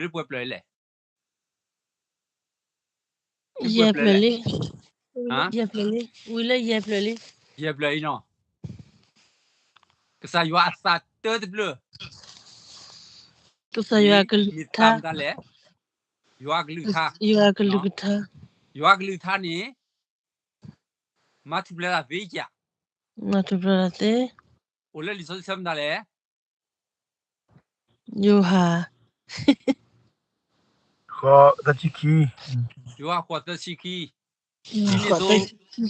လၢပှဲၤဖျၢၣ်အံၤလဲၣ်. ယဲၢ်ဖျၢၣ်လံ. ယဲၢ်ဖျၢၣ်လံ, ဝံၤလၢယဲၢ်ဖျၢၣ်လံ. ယဲၢ်ဖျၢၣ်အံၤနီၤ, ကစၢ်ယွၤအသးတၢတဖျၢၣ်, ကစၢ်ယွၤအကလုၢ်ကထါ, ယွၤအကလုၢ်ကထါ, ယွၤအကလုၢ်ကထါ, ယွၤအကလုၢ်ကထါန့ၣ် မၤထူၣ်ဖျဲးတၢ်သ့ဧါ. မၤထူၣ်ဖျဲးတၢ်သ့. အိၣ်လၢလံာ်စီဆှံဆၢမတၤလဲၣ်. ယိၤဟၣ်, သၢဆံခံ, ယိၤဟၣ်ဃိးသၢဆံခံ, ဒ်န့ၣ်အသိး လီၤဆီ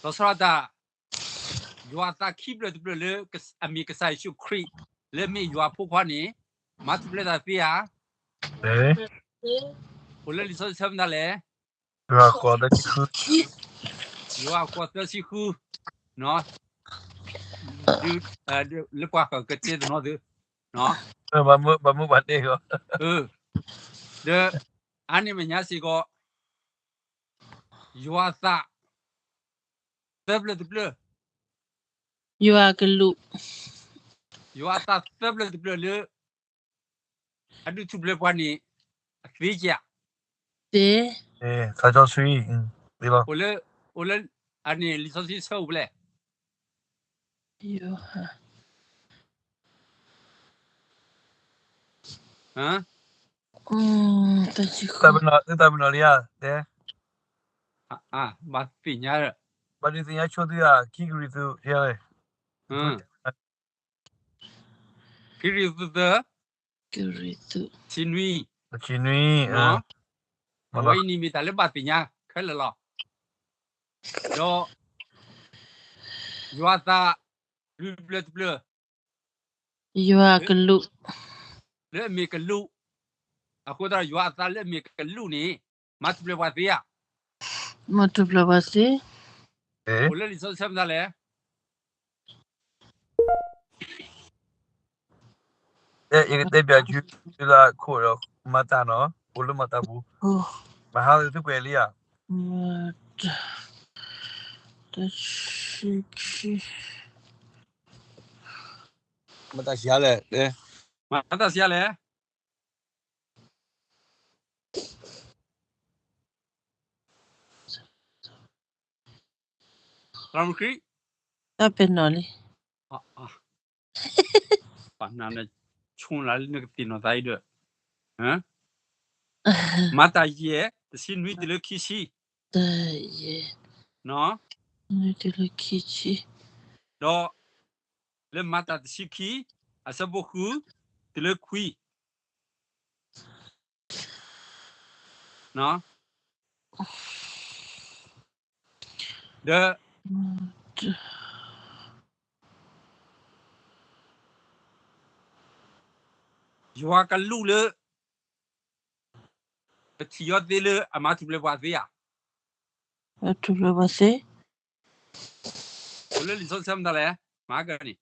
ဒၣ်တၢ်, ယွၤအသးခံဖျၢၣ်တဖျၢၣ်လၢအမ့ၢ်ကစၢ်ယ့ၣ်ၡူးခရံာ် လၢမ့ၢ်ယွၤအဖိခွါန့ၣ် မၤထူၣ်ဖျဲးတၢ်သ့ဧါ. အိၣ်လၢလံာ်စီဆှံဆၢမတၤလဲၣ်. ယိၤဟၣ်ဃိးသၢဆံဃု, ယိၤဟၣ်ဃိးသၢဆံဃု, လၢပှၤဃၢၤကတဲတနီၤသု, ဘၣ်မုာ်ဘၣ်တဲဂီၤ, ဒီးအါန့ၢ်မဲာ်ညါစ့ၢ်ကီး ယွၤအသး သၢဖျၢၣ်တဖျၢၣ်, ယွၤအကလုၢ်, ယွၤအသးသၢဖျၢၣ်တဖျၢၣ်လၢ အဒုးထူၣ်ဖျဲးပှၤန့ၣ် အသ့ဧါ. သ့, သးစီဆှံ, သ့လီၤ. အိၣ်လၢ, အိၣ်လၢ, အန့ၣ်လံာ်စီဆှံဆၢအိၣ်ဖဲလဲၣ်. ယိၤဟၣ် သုသးပ့ၤနီၣ်လံဧါ, တဲ, ဘၣ်သ့ၣ်ညါ, ဘၣ်ဒုးသ့ၣ်ညါဆိသုဧါ, ခံကရံၣ်သူး, ခံကရံၣ်သူးသၢ, ဆံနွံ, ဆံနွံ, အဝဲအံၤန့ၣ်မ့ၢ်တၢ်လၢဘၣ်သ့ၣ်ညါခဲလၢာ်လီၤ. ဒီး ယွၤအသး လွံၢ်ဖျၢၣ်တဖျၢၣ်, ယွၤအကလုၢ်, လၢအမ့ၢ်ကလူး, အဃိသတးဒီးယွၤအသးလၢအမ့ၢ်ကလူးန့ၣ် မၤထူၣ်ဖျဲးပှၤသ့ဧါ. မၤထူၣ်ဖျဲးပှၤသ့. အိၣ်လၢလံာ်စီဆှံဆၢမတၤလဲၣ်. ယကတဲပၠး ယုဒၤခိၣ်ဒီး မၤတၢ်နီၤ, အိၣ်လၢမၤတၢ်ပူၤ, မဟါလၢသုကွဲးလံဧါ. မၤတၢ်ဆံးလဲၣ်, မၤတၢ်ဆံးလဲၣ်. သရၣ်မုၣ်ခရံာ်, တၢ်ပဲာ်နီၣ်လံ, ပှၤနၤန့ၣ် ဆိလၢနကသ့ၣ်နီၣ်သးအံၤဒီး, မၤတၢ်ယဲၢ် တဆံနွံတုၤလၢခံဆံ, တၢ်ယဲၢ် နွံတုၤလၢခံဆံ, ဒီး လၢမၤတၢ်တဆံခံ အဆၢဖိဃု တုၤလၢခွံ, ဒီး ယွၤကလူးလၢ ပထံၣ်အီၤသ့လၢအမၤထူၣ်ဖျဲးပှၤသ့ဧါ. မၤထူၣ်ဖျဲးပှၤသ့. အိၣ်လၢလံာ်စီဆှံမတၤလဲၣ်, မၤကန့ၣ်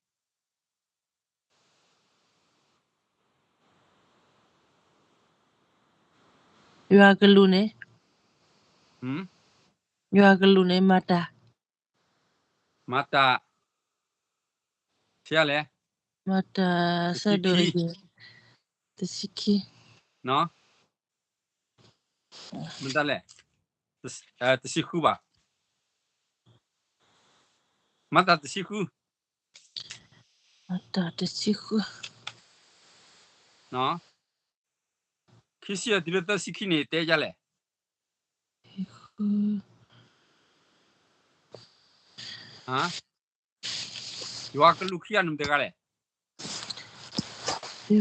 ယွၤကလူးန့ၣ်, ယွၤကလူးန့ၣ် မၤတၢ်, မၤတၢ်, ဆံးလဲၣ်, မၤတၢ်ဆၢဒိၣ်တယဲၢ်, တဆံခံ, မတၤလဲၣ်, တဆံဃုဘၣ်, မၤတၢ်တဆံဃု, မၤတၢ်တဆံဃု, ခံဆံယဲၢ်တုၤလၢသၢဆံခံန့ၣ် တဲဒ်လဲၣ်. ယွၤကလူးခံဂၤန့ၣ်မတၤတဂၤလဲၣ်. စီ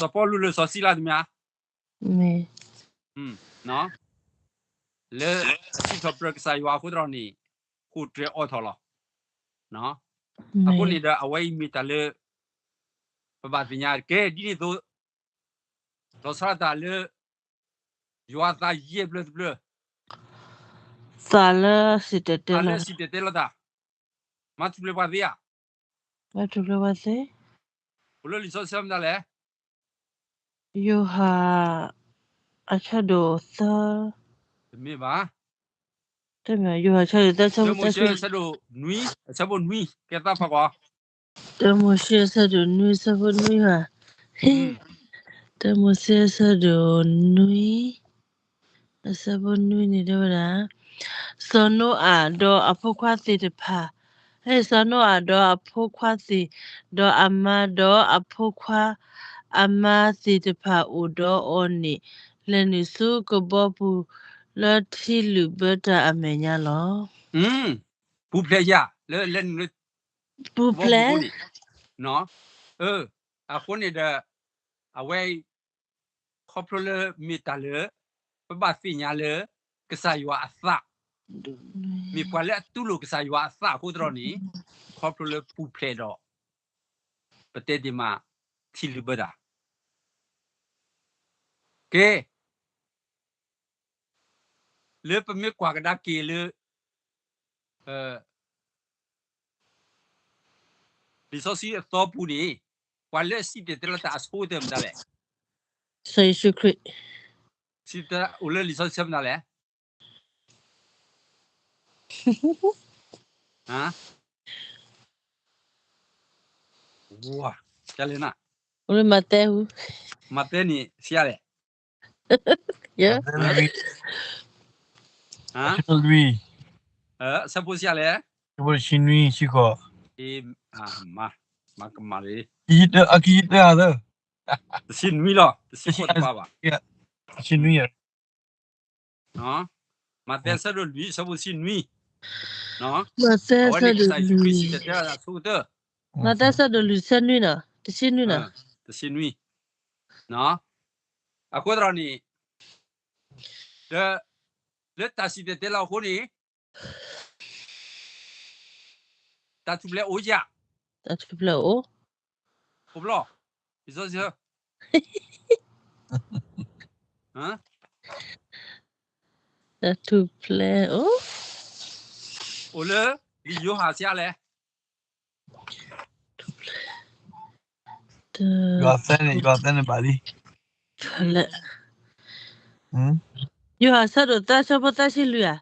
ၤပီလူးလၢစီၤစံလၤတမ့ၢ်ဧါ. လၢစံးထီၣ်ပတြၢၤကစၢ်ယွၤအဃိသတးဒီးန့ၣ် ဃိာ်တြဲၤအိးထီၣ်လီၤ. အဃိန့ၣ်ဒီးအဝဲအံၤမ့ၢ်တၢ်လၢ ပဘၣ်သ့ၣ်ညါကဲဒ်န့ၣ်အသိး လီၤဆီဒၣ်တၢ်လၢ ယွၤအသးယဲၢ်ဖျၢၣ်တဖျၢၣ်, သးလၢစံၣ်တဲၤတဲလီၤ, သးလၢစံၣ်တဲၤတဲလီၤတၢ်, မၤထူၣ်ဖျဲးပှၤသ့ဧါ. မၤထူၣ်ဖျဲးပှၤသ့. အိၣ်လၢလံာ်စီဆှံမတၤလဲၣ်. ယိၤဟၣ် အဆၢဒိၣ်သၢ, တမ့ၢ်ဘၣ်. တမ့ၢ်ယိၤဟၣ်ဆၢဒိၣ်သၢဆၢဖိသၢဆံ, ဆၢဒိၣ်နွံ အဆၢဖိနွံ ကဲသးဖးကွၢ်, တၢမိၤၡ့အဆၢဒိၣ်နွံအဆၢဖိနွံဧါ, တၢမိၤၡ့အဆၢဒိၣ်နွံ အဆၢဖိနွံန့ၣ်တဲဝဲဒၣ်, စီၤနိအၤဒီးအဖိခွါသ့ၣ်တဖၣ်, စီၤနိအၤဒီးအဖိခွါသ့ၣ်, ဒီးအမါဒီးအဖိခွါအမါသ့ၣ်တဖၣ်အိၣ်ဒီးအီၤန့ၣ်, လဲၤနုာ်ဆူကဘီပူၤ လၢထံလုာ်ဘၢတၢ်အမဲာ်ညါလီၤ. ပူၤဖျဲးယၤ လၢလဲၤနုာ်လၢ ပူၤဖျဲး ကဘီပူၤန့ၣ်, အဃိန့ၣ်ဒီး အဝဲ ခီဖျိလၢမ့ၢ်တၢ်လၢ ပဘၣ်သ့ၣ်ညါလၢ ကစၢ်ယွၤအသး, မ့ၢ်ပှၤလၢအတူၢ်လိာ်ကစၢ်ယွၤအသးအဃိသတးန့ၣ်, ခီဖျိလၢပူၤဖျဲးဒီး ပတဲဒ်မး ထံလုာ်ဘၢတၢ်, ကဲ လၢပမ့ၢ်ကွၢ်ကဒါက့ၤလၢ လံာ်စီဆှံအသီပူၤန့ၣ်, ပှၤလၢအစံၣ်တဲၤတဲလီၤတၢ်အဆိကတၢၢ်မတၤလဲၣ်. စီၤယ့ၣ်ၡူးခရံာ်, စံၣ်တဲၤအိၣ်လၢလံာ်စီဆှံမတၤလဲၣ်. ဝါ, ကလဲၤနၤ, အိၣ်လၢမးသဲ, မးသဲန့ၣ် ဆံးအါလဲၣ်. အဆၢဖိဆံးအါလဲၣ်, တဆံနွံ, တဆံဃိး, မၤကမၣ်လံ, တဆံနွံလီၤ, တဆံဃိးတပၤဘၣ်, တဆံနွံ, မးသဲအဆၢဒိၣ်လွံၢ် အဆၢဖိတဆံနွံ, မးသဲအဆၢဒိၣ်လွံၢ်, မးသဲအဆၢဒိၣ်လွံၢ် ဆၢနွံနီၤ, တဆံနွံနီၤ, တဆံနွံ, အဃိသတးန့ၣ် ဒီး လၢတၢ်စံၣ်တဲၤတဲလီၤအဃိန့ၣ် တၢ်ထူၣ်ဖျဲးအိၣ်ဧါ, တၢ်ထူၣ်ဖျဲးအိၣ်, အိၣ်ဘျီ, လံာ်စီဆှံ, တၢ်ထူၣ်ဖျဲးအိၣ်, အိၣ်လၢ လံာ်ယိၤဟၣ်ဆံးအါလဲၣ်, ယွၤသၢန့ၣ် ယွၤသၢန့ၣ်ဘၣ်လံ, ယိၤဟၣ်အဆၢဒိၣ်သၢ အဆၢဖိသၢဆံလွံၢ်ဧါ.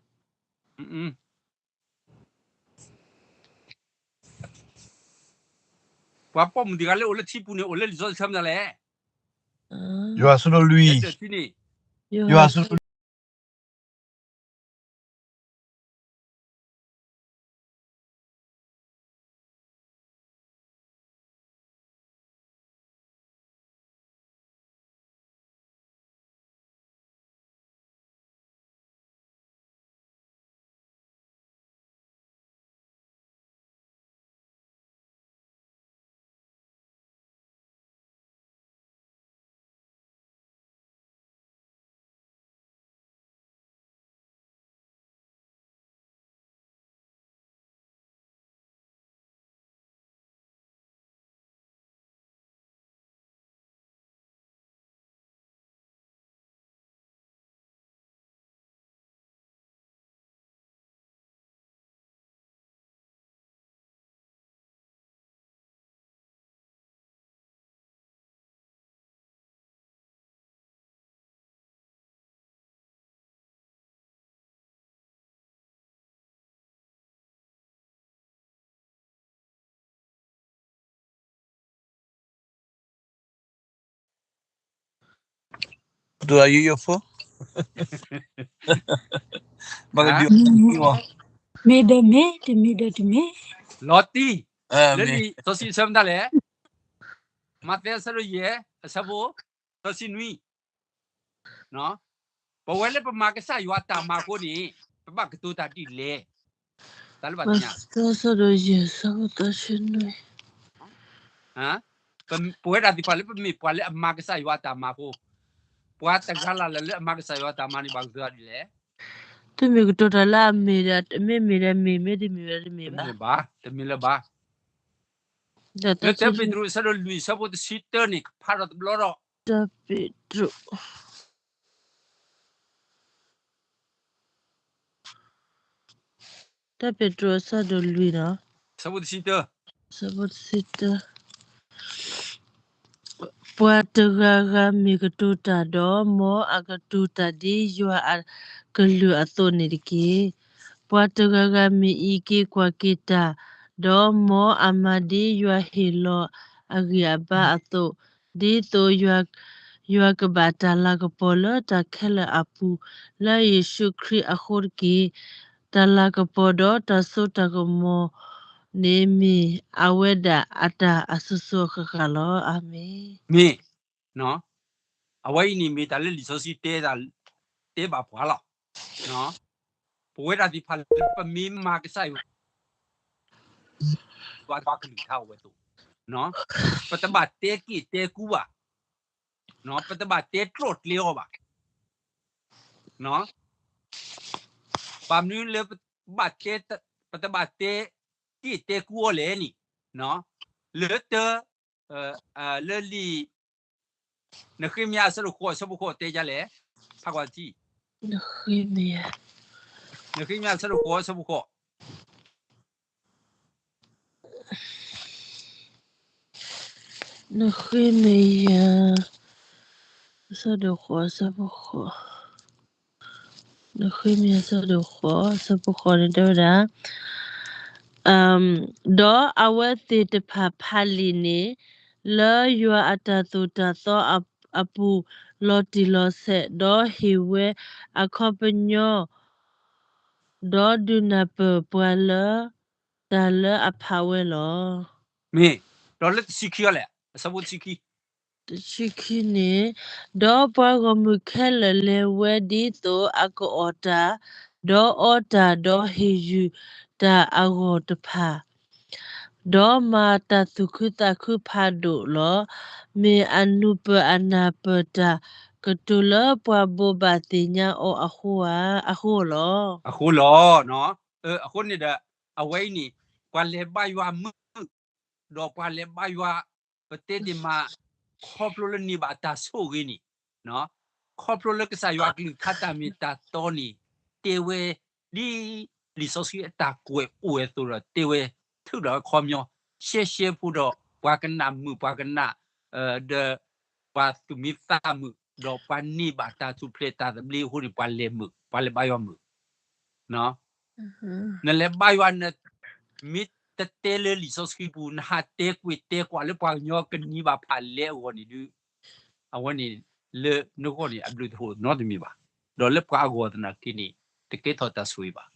ပှၤပိာ်မုၣ်တဂၤလၢအိၣ်လၢထံပူၤန့ၣ် အိၣ်လၢလံာ်စီဆှံမတၤလဲၣ်. ယိၤဟၣ်အဆၢဒိၣ်လွံၢ်, ယိၤဟၣ်အဆၢဒိၣ်လွံၢ်. Put on your earphone. မ့ၢ်ဒီးမ့ၢ်, တမ့ၢ်ဒီးတမ့ၢ်, လီၤတံၢ်, လၢလံာ်စီဆှံအဆၢမတၤလဲၣ်, မးသဲအဆၢဒိၣ်ယဲၢ် အဆၢဖိ သၢဆံနွံ, ပဝဲလၢပမၤကစၢ်ယွၤတၢ်မၤအဃိန့ၣ် ပဘၣ်ကတိၤတၢ်ဒ်လဲၣ်, တၢ်လၢဘၣ်သ့ၣ်ညါ, မးသဲအဆၢဒိၣ်ယဲၢ် အဆၢဖိသၢဆံနွံ, ပဝဲဒၣ်သ့ၣ်တဖၣ်လၢပမ့ၢ်ပှၤလၢအမၤကစၢ်ယွၤအတၢ်မၤအဃိ, ပှၤတဂၤလၢ်လၢ်လၢအမၤကစၢ်ယွၤအတၢ်မၤန့ၣ် ဘၣ်ကတိၤတၢ်ဒ်လဲၣ်. တမ့ၢ်ကတိၤတၢ်လၢအမ့ၢ်ဒီး, မ့ၢ်မ့ၢ်ဒီးမ့ၢ်, မ့ၢ်တမ့ၢ်ဒီးတမ့ၢ်ဘၣ်, တမ့ၢ်လၢၤဘၣ်. လၢတၢပ့းတရူး အဆၢဒိၣ်လွံၢ် အဆၢဖိတဆံတၢန့ၣ် ဖးထီၣ်တဘျီဒီး, တၢပ့းတရူး, တၢပ့းတရူး အဆၢဒိၣ်လွံၢ်နီၤ, အဆၢဖိတဆံတၢ, အဆၢဖိတဆံတၢ ပှၤတဂၤဂၤမ့ၢ်ကတိၤတၢ်ဒီး, မ်အကတိၤတၢ်ဒ်ယွၤအကလုၢ်အသိးန့ၣ်တက့ၢ်. ပှၤတဂၤဂၤမ့ၢ်အံၤက့ၤကွၢ်က့ၤတၢ်, ဒီးမ်အမၤဒ်ယွၤဟ့ၣ်လီၤအဂံၢ်အဘါအသိး, ဒ်သိးယွၤကဘၣ်တၢ်လၤကပီၤလၢတၢ်ခဲလၢာ်အပူၤ, လၢယ့ၣ်ၡူးခရံာ်အဃိတက့ၢ်. တၢ်လၤကပီၤဒီးတၢ်စိတၢ်ကမီၤန့ၣ် မ့ၢ်အဝဲဒၣ်အတၢ်အစိၤစိၤအဃၣ်ဃၣ်လီၤ. အၤမ့ၣ်. မ့ၢ်, အဝဲအံၤန့ၣ်မ့ၢ်တၢ်လၢလံာ်စီဆှံတဲ, တဲဘၣ်ပှၤလီၤ. ပဝဲဒၣ်သ့ၣ်တဖၣ်လၢပမ့ၢ်မၤကစၢ်ယွၤ ပှၤကလုၢ်ကထါအိၣ်ဝဲအသိး, ပတဘၣ်တဲက့ၣ်တဲကူဘၣ်, ပတဘၣ်တဲတြီၣ်ကျဲအီၤဘၣ်. ဘၣ်မနုၤလၢ ပတဘၣ်တဲက့ၣ်တဲကူအီၤလဲၣ်န့ၣ်, လၢတၢ် လၢလံာ် နဃ့မယၤအဆၢဒိၣ်ဃိးအဆၢဖိဃိးတဲဒ်လဲၣ်, ဖးကွၢ်ထံ, နဃ့မယၤအဆၢဒိၣ်ဃိးအဆၢဖိဃိး. နဃ့မယၤ အဆၢဒိၣ်ဃိး အဆၢဖိဃိး, နဃ့မယၤ အဆၢဒိၣ်ဃိး အဆၢဖိဃိးန့ၣ်တဲဝဲဒၣ်, ဒီးအဝဲသ့ၣ်တဖၣ်ဖးလံာ်န့ၣ် လၢယွၤအတၢ်သိၣ်တၢ်သီအပူၤ လီၤတံၢ်လီၤဆဲး, ဒီးဟ့ၣ်ဝဲအခီပညီ ဒီးဒုးနၢ်ပၢၢ်ပှၤလၢတၢ်လၢအဖးဝဲလီၤ. မ့ၢ်, ဒီးလၢတဆံခံအီၤလဲၣ်, အဆၢဖိတဆံခံ, တဆံခံန့ၣ်, ဒီးပှၤဂီၢ်မုၢ်ခဲလၢာ်လဲၤဝဲဒ်သိးအကအီၣ်တၢ်, ဒီးအီတၢ်, ဒီးဟ့ၣ်ယုၢ်တၢ်အဂီၢ်တဖၣ် ဒီးမၤတၢ်သူၣ်ခုသးခုဖးဒိၣ်လီၤ. မ့ၢ်အနူၤပၢၢ်အနၢ်ပၢၢ်တၢ်ကတိၤလၢပှၤဘိးဘၣ်သ့ၣ်ညါအီၤအဃိဧါ, အဃိလီၤ. အဃိလီၤ. အဃိန့ၣ်ဒီး အဝဲအံၤန့ၣ် ပှၤလဲၤဘါယွၤမုာ်, ဒီးပှၤလဲၤဘါယွၤ ပတဲဒ်မး ခီဖျိလၢန့ၢ်ဘၣ်တၢ်ဆိၣ်ဂ့ၤန့ၣ်, ခီဖျိလၢကစၢ်ယွၤအကလုၢ်ကထါတၢ်မ့ၢ်တၢ်တီန့ၣ် တဲဝဲ ဒ်လံာ်စီဆှံအတၢ်ကွဲးအိၣ်ဝဲအသိးဒီး တဲဝဲ ထုးဒီးအခီပညီ ရှဲရှဲဖိဒီး ပှၤကနၣ်မုာ် ပှၤကနၣ် ဒီး ပှၤသူၣ်မံသးမုာ် ဒီးပှၤန့ၢ်ဘၣ်တၢ်ထူၣ်ဖျဲးတၢ်သဘျ့အဃိန့ၣ် ပှၤလဲၤမုာ် ပှၤလဲၤဘါယွၤမုာ် နလဲၤဘါယွၤ နမ့ၢ်တတဲလၢလံာ်စီဆှံပူၤ နဟးတဲကွဲးတဲကွၢ်လၢပှၤကညီကနံၤဘၣ်ဖးလဲၢ်အဂီၢ်န့ၣ်ဒုး အဝဲန့ၣ် လၢနဂီၢ်န့ၣ် အဘျုးတဟိးနီတမံၤဘၣ်. ဒီးလၢပှၤအဂီၢ်သနာ်က့န့ၣ် တကဲထီၣ်တၢ်ဆိၣ်ဂ့ၤဘၣ်.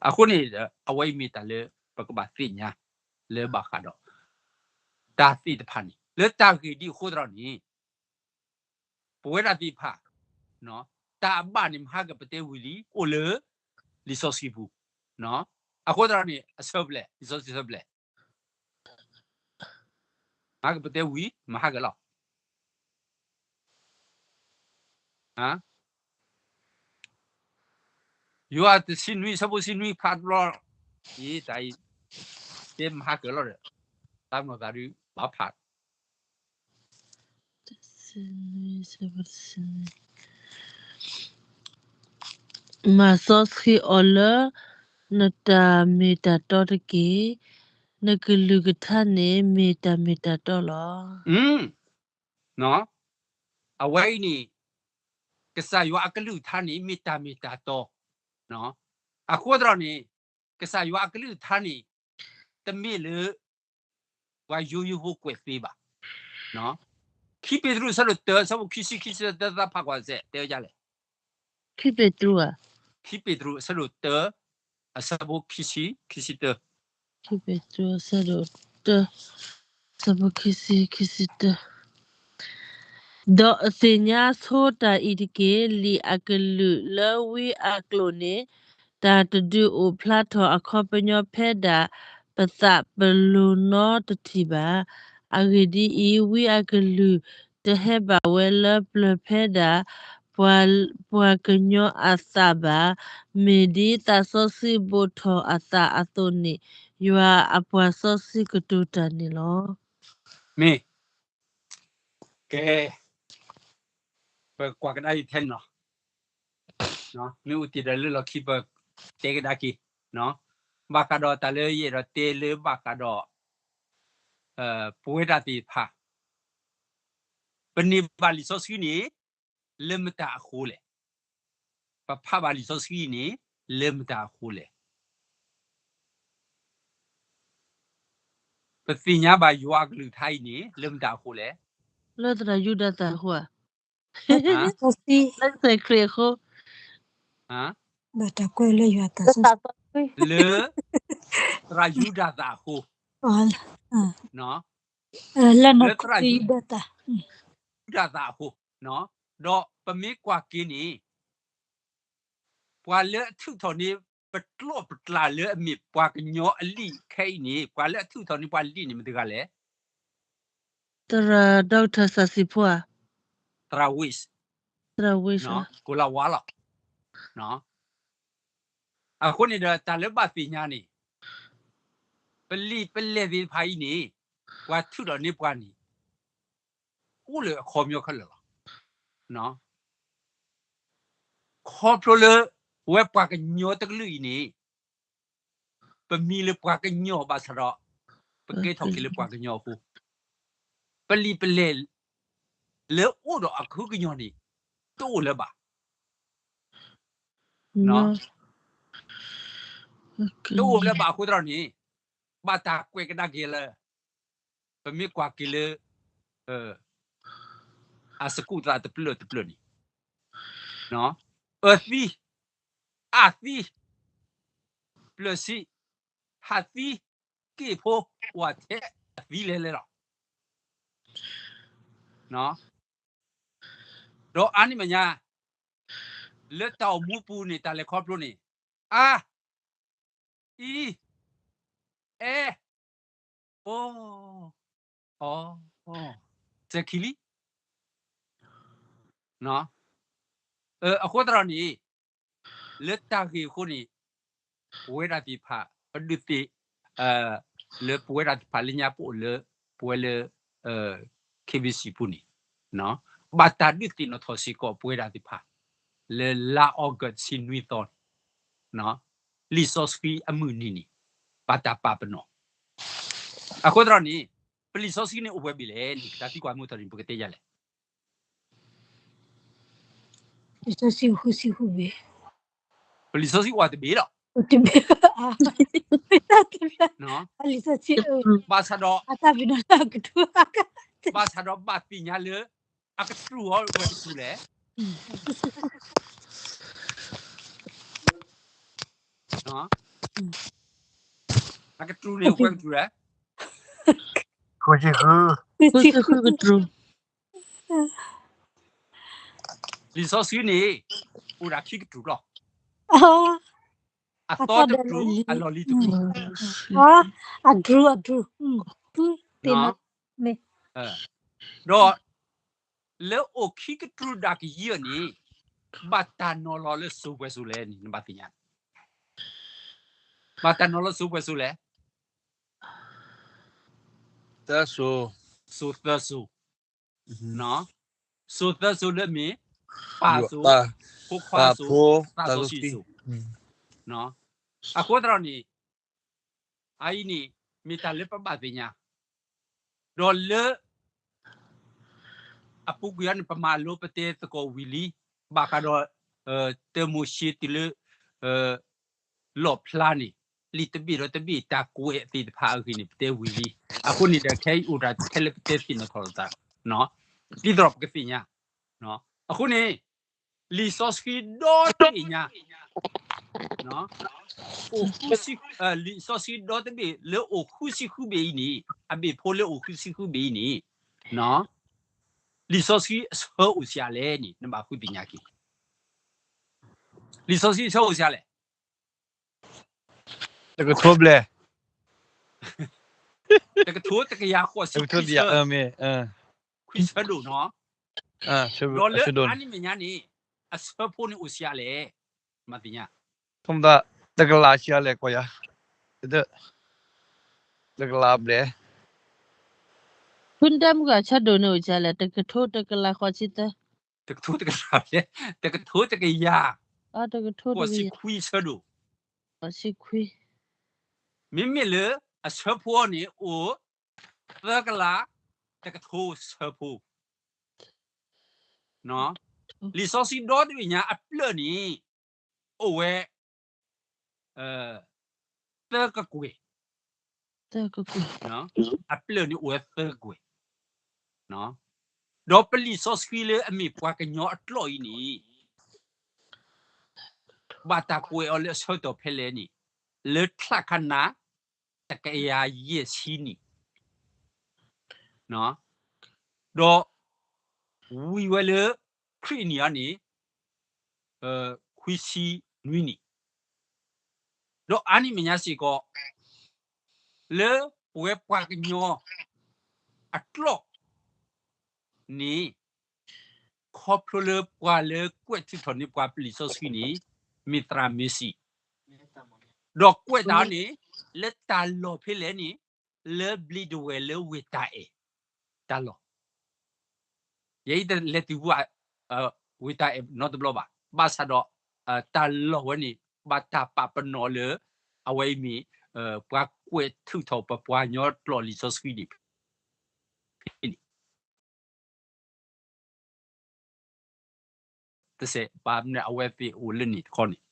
အဃိန့ၣ် အဝဲအံၤမ့ၢ်တၢ်လၢပကဘၣ်သ့ၣ်ညါ လၢဘၣ်ဃးဒီး တၢ်သ့ၣ်တဖၣ်န့ၣ် လၢတၢ်ဂ့ၢ်ဒ်အဃိသတးန့ၣ် ပဝဲဒၣ်သ့ၣ်တဖၣ် တၢ်အဘၣ်န့ၣ် မဟါကပတဲဝံၤလံ အိၣ်လၢ လံာ်စီဆှံပူၤ, အဃိသတးန့ၣ် အဆၢဖျဲၣ် လံာ်စီဆှံဆၢဖျဲၣ် မဟါကပတဲဝံၤ မဟါကလီၤ. ယိၤဟၣ်တဆံနွံ အဆၢဖိတဆံနွံ ဖးတဘျီ အံၤ တၢ်အံၤ တဲမဟါကလီၤဒီး တၢ်မနီၢ်သးဒုး ဘၣ်ဖး မၤစီဆှံအီၤလၢ နတၢ်မ့ၢ်တၢ်တီတက့ၢ်. နကလုၢ်ကထါန့ၣ် မ့ၢ်တၢ်မ့ၢ်တၢ်တီလီၤ. အဝဲအံၤန့ၣ် ကစၢ်ယွၤအကလုၢ်ကထါန့ၣ် မ့ၢ်တၢ်မ့ၢ်တၢ်တီ, အဃိသတးန့ၣ် ကစၢ်ယွၤအကလုၢ်ကထါန့ၣ် တမ့ၢ်လၢ ပှၤယိယိဖိကွဲးသ့ဘၣ်. ခံပ့းတရူး အဆၢဒိၣ်တၢ အဆၢဖိခံဆံ ခံဆံတၢ သးဖးကွၢ်စဲး တဲဝဲဒ်လဲၣ်. ခံပ့းတရူးဧါ. ခံပ့းတရူး အဆၢဒိၣ်တၢ အဆၢဖိခံဆံ ခံဆံတၢ ခံပ့းတရူး အဆၢဒိၣ်တၢ အဆၢဖိခံဆံ ခံဆံတၢ ဒီးသ့ၣ်ညါဆိတၢ်အံၤတက့ၢ်. လံာ်အကလုၢ်လၢဝံအကျိာ်န့ၣ် တၢ်တဒုးအိၣ်ဖျါထီၣ်အခီပညီဖဲဒၣ် ပသးပလိၤနီတထံၣ်ဘၣ်. အဂ့ၢ်ဒ်အံၤ, ဝံအကလုၢ်တဟဲဘၣ်ဝဲလၢပျၢၤဖဲဒၣ် ပှၤကညီအသးဘၣ်. မ့ၢ်ဒ်သးစီဆှံဘိးထီၣ်အသးအသိးန့ၣ် ယွၤအပှၤစီဆှံကတိၤတၢ်န့ၣ်လီၤ. မ့ၢ်, ကဲ, ပကွၢ်ကဒါအံၤထဲန့ၣ်လီၤ. မ့ၢ်အိၣ်တ့ၢ်ဒီးလၢလီၢ်ခံ ပတဲကဒါက့ၤ, ဘၣ်ဃးဒီးတၢ်လၢယအဲၣ်ဒိးတဲလၢဘၣ်ဃးဒီး ပဝဲဒၣ်သ့ၣ်တဖၣ် ပန့ၢ်ဘၣ်လံာ်စီဆှံန့ၣ် လၢမတၤအဃိလဲၣ်. ပဖးဘၣ်လံာ်စီဆှံန့ၣ် လၢမတၤအဃိလဲၣ်. ပသ့ၣ်ညါဘၣ်ယွၤအကလုၢ်ကထါအံၤန့ၣ် လၢမတၤအဃိလဲၣ်. လၢသရၣ်ယူဒၤသၣ်အဃိဧါ. လၢကစၢ်ခရံာ်အဃိ, လၢသရၣ်ယူဒၤသၣ်အဃိ, လၢသရၣ်ယူဒၤသၣ်အဃိ, ဒီးပမ့ၢ်ကွၢ်က့ၤန့ၣ် ပှၤလၢအထုးထီၣ်န့ၢ် ပကျိာ်ပကျါလၢအမ့ၢ်ပှၤကညီအလံာ်ခဲအံၤန့ၣ် ပှၤလၢအထုးထီၣ်န့ၢ်ပှၤလံာ်န့ၣ်မတၤတဂၤလဲၣ်. သရၣ် Doctor စၢ်စံးဖိဧါ. သရၣ်ဝ့ၢ်, သရၣ်ဝ့ၢ်, ကိၤလၤဝါလီၤ. အဃိန့ၣ်ဒီး တၢ်လၢဘၣ်သ့ၣ်ညါန့ၣ် ပလံာ်ပလဲၢ်သ့ၣ်တဖၣ်အံၤန့ၣ် ပှၤထုးထီၣ်န့ၢ်ပှၤန့ၣ် အိၣ်လၢအခီပညီခဲလၢာ်လီၤ. ခီဖျိလၢ ပဝဲပှၤကညီတကလုာ်အံၤန့ၣ် ပမံၤလၢပှၤကညီဘၣ်ဆၣ်ဒီး ပကဲထီၣ်က့ၤလၢပှၤကညီအဃိ ပလံာ်ပလဲၢ် လၢအိၣ်ဒီးအကဟုကညီၤန့ၣ် တအိၣ်လၢၤဘၣ်. တအိၣ်လၢၤဘၣ်အဃိသတးန့ၣ် ဘၣ်တၢ်ကွဲးကဒါက့ၤလၢ ပမ့ၢ်ကွၢ်က့ၤလၢ အစကူးသးတဖျၢၣ်တဖျၢၣ်န့ၣ် အၢသံ, အၣ်သံ, ပျၢၤဆံ, ဟးသံ, က့ၢ်ဖိ, ဝးထဲ, အသံလဲၤလဲၤလီၤ. ဒီးအါန့ၢ်မဲာ်ညါ လၢတၢ်အိၣ်မူပူၤန့ၣ် တၢ်လဲၤခီဖျိန့ၣ် အါ, အံ, အဲ, အိ, အီ, စဲးခံလံ. အဃိသတးန့ၣ် လၢတၢ်ဂ့ၢ်အဃိန့ၣ် ပဝဲဒၣ်သ့ၣ်တဖၣ် ပဒုးသ့ၣ် လၢပဝဲဒၣ်သ့ၣ်တဖၣ်လၢညါပအိၣ်လၢ ပဝဲလၢ KBC ပူၤန့ၣ် ဘၣ်တၢ်ဒုးသ့ၣ်နီၣ်ထီၣ်စ့ၢ်ကီးပဝဲဒၣ်သ့ၣ်တဖၣ် လၢလါအီကူးဆံနွံသီန့ၣ် လံာ်စီဆှံအမုၢ်နံၤန့ၣ် ဘၣ်တၢ်ပာ်ပနီၣ်. အဃိသတးန့ၣ် ပလံာ်စီဆှံန့ၣ်အိၣ်ပှဲၤဘ့ၣ်လဲၣ်န့ၣ် တၢ်သံကွၢ်မုၢ်ထီၣ်န့ၣ် ပကတဲယၤလဲၣ်. လံာ်စီဆှံအိၣ်ဃုဆံဃုဘ့ၣ်. ပလံာ်စီဆှံအိၣ်တဘ့ၣ်လီၤ. တဘ့ၣ်, လံာ်စီဆှံ, ဘၣ်ဆၣ်ဒီး, ဘၣ်ဆၣ်ဒီးဘၣ်သ့ၣ်ညါလၢ အကတြူၢ်အီၤဝဲကတြူၢ်လဲၣ်. အကတြူၢ်န့ၣ်အိၣ်ဝဲကတြူၢ်လဲၣ်. ဃုဆံဃု, ဃုဆံဃုကတြူၢ်. လံာ်စီဆှံန့ၣ် အိၣ်ဒၣ်ခံကတြူၢ်လီၤ. အသီတကတြူၢ်, အလီၢ်လံၤတကတြူၢ်. အတြူၢ်, အတြူၢ်, ဒီး လၢအိၣ်ခံကတြူၢ်ဒၣ်ကယံၤအီၤန့ၣ် ဘၣ်တၢ်နီၤလီၤလၢစိၤပှဲၤစိၤလဲၣ်န့ၣ် နဘၣ်သ့ၣ်ညါ. ဘၣ်တၢ်နီၤလီၤစိၤပှဲၤစိၤလဲၣ်. စိၤသၢစိၤ, စိၤသၢစိၤလၢမ့ၢ် ပၢ်စိၤ, ဖိခွါစိၤ, သးစီဆှံစိၤ. အဃိသတးန့ၣ် အအံၤန့ၣ် မ့ၢ်တၢ်လၢပဘၣ်သ့ၣ်ညါ, ဒီးလၢ အပူၤကွံာ်အံၤန့ၣ် ပမၤလိပတဲသကိးဝံၤလံ, ဘၣ်ဃးဒီး တၢမိၤၡ့တုၤလၢ လီၣ်ဖျါန့ၣ် လံာ်တဘ့ၣ်ဒီးတဘ့ၣ်တၢ်ကွဲးသ့ၣ်တဖၣ်အဂ့ၢ်န့ၣ် ပတဲဝံၤလံ. အဃိန့ၣ်ဒီး ခဲအံၤအိၣ်တၢ်ထဲလၢပတဲသ့ၣ်နီၣ်ထီၣ်လိာ်သး, ဒ်သိးဒီးပကသ့ၣ်ညါ. အဃိန့ၣ် လံာ်စီဆှံဒီတဘ့ၣ်ညါ အိၣ်ဃုဆံ, လံာ်စီဆှံဒီတဘ့ၣ်လၢအိၣ်ဃုဆံဃုဘ့ၣ်အံၤန့ၣ်, အဘ့ၣ်ဖိလၢအိၣ်ဃုဆံဃုဘ့ၣ်အံၤန့ၣ်, လံာ်စီဆှံအဆၢအိၣ်ဆံးလဲၣ်န့ၣ် နဘၣ်ဃုသ့ၣ်ညါက့ၤ. လံာ်စီဆှံအဆၢအိၣ်ဆံးလဲၣ်. တကထိဘျဲၣ်, တကထိတကယၤဃိးဆံခွံဆၢ, ခွံဆၢဒိၣ်နီၤ. ဒီးလၢအါန့ၢ်မဲာ်ညါန့ၣ် အဆၢဖိန့ၣ်အိၣ်ဆံးလဲၣ်, မၤသ့ၣ်ညါ. တကလးဆံးလဲၣ်ကွၢ်ယၤ, တကလးဘျဲၣ်. ဖုတဲမုၢ်ဂၤဆၢဒိၣ်န့ၣ်အိၣ်ဆံးလဲၣ်, တကထိတကလးဃိးဆံသၢ, တကထိတကလးဘျဲၣ်, တကထိတကယၤ, တကထိတကယၤ, ဃိးဆံခွံဆၢဒိၣ်, ဃိးဆံခွံ. မ့မ့ၢ်လၢအဆၢဖိအံၤန့ၣ် အိၣ်သၢကလးတကထိဆၢဖိ. လံာ်စီဆှံဒီတဘ့ၣ်ညါအဖျၢၣ်န့ၣ် အိၣ်ဝဲ သၢကကွဲၢ်, အပျၢၢ်န့ၣ်အိၣ်ဝဲသၢကကွဲၢ်, ဒီးပလံာ်စီဆှံလၢအမ့ၢ်ပှၤကညီအကျိာ်အံၤန့ၣ် ဘၣ်တၢ်ကွဲးအီၤလၢအဆၢကတီၢ်ဖဲလဲၣ်န့ၣ် လၢချၣ်ခနၣ် တကယၤယဲၢ်ဆံနံၣ်, ဒီးဝံၤဝဲလၢခရံာ်အနံၣ်အံၤန့ၣ် ခွံဆံနွံနံၣ်, ဒီးအါန့ၢ်မဲာ်ညါစ့ၢ်ကီး လၢပဝဲပှၤကညီအကျိာ်န့ၣ် ခီဖျိလၢပှၤလၢကွဲးထုးထီၣ်န့ၢ်ပှၤပလံာ်စီဆှံန့ၣ် မ့ၢ်သရၣ်မ့ၢ်စံ, ဒီးကွဲးတၢ်အီၤန့ၣ် လၢတၢ်လီၢ်ဖဲလဲၣ်န့ၣ် လၢဘျံးဒဝဲၢ်လၢဝ့ၢ်တၢ်အဲၣ်တၢ်လီၢ်, ယဲအံၤတလဲၤတုၤဝဲ ဝ့ၢ်တၢ်အဲၣ်နီတဘျီဘၣ်, ဘၣ်ဆၣ်ဒီး တၢ်လီၢ်ဝဲန့ၣ် ဘၣ်တၢ်ပာ်ပနီၣ်လၢ အဝဲအံၤမ့ၢ် ပှၤကွဲးထုးထီၣ်ပပှၤကညီကျိာ်လံာ်စီဆှံန့ၣ် ဖဲန့ၣ် တစဲးဘၣ်မနုၤအဝဲသ့ၣ်အိၣ်လၢန့ၣ်တခီန့ၣ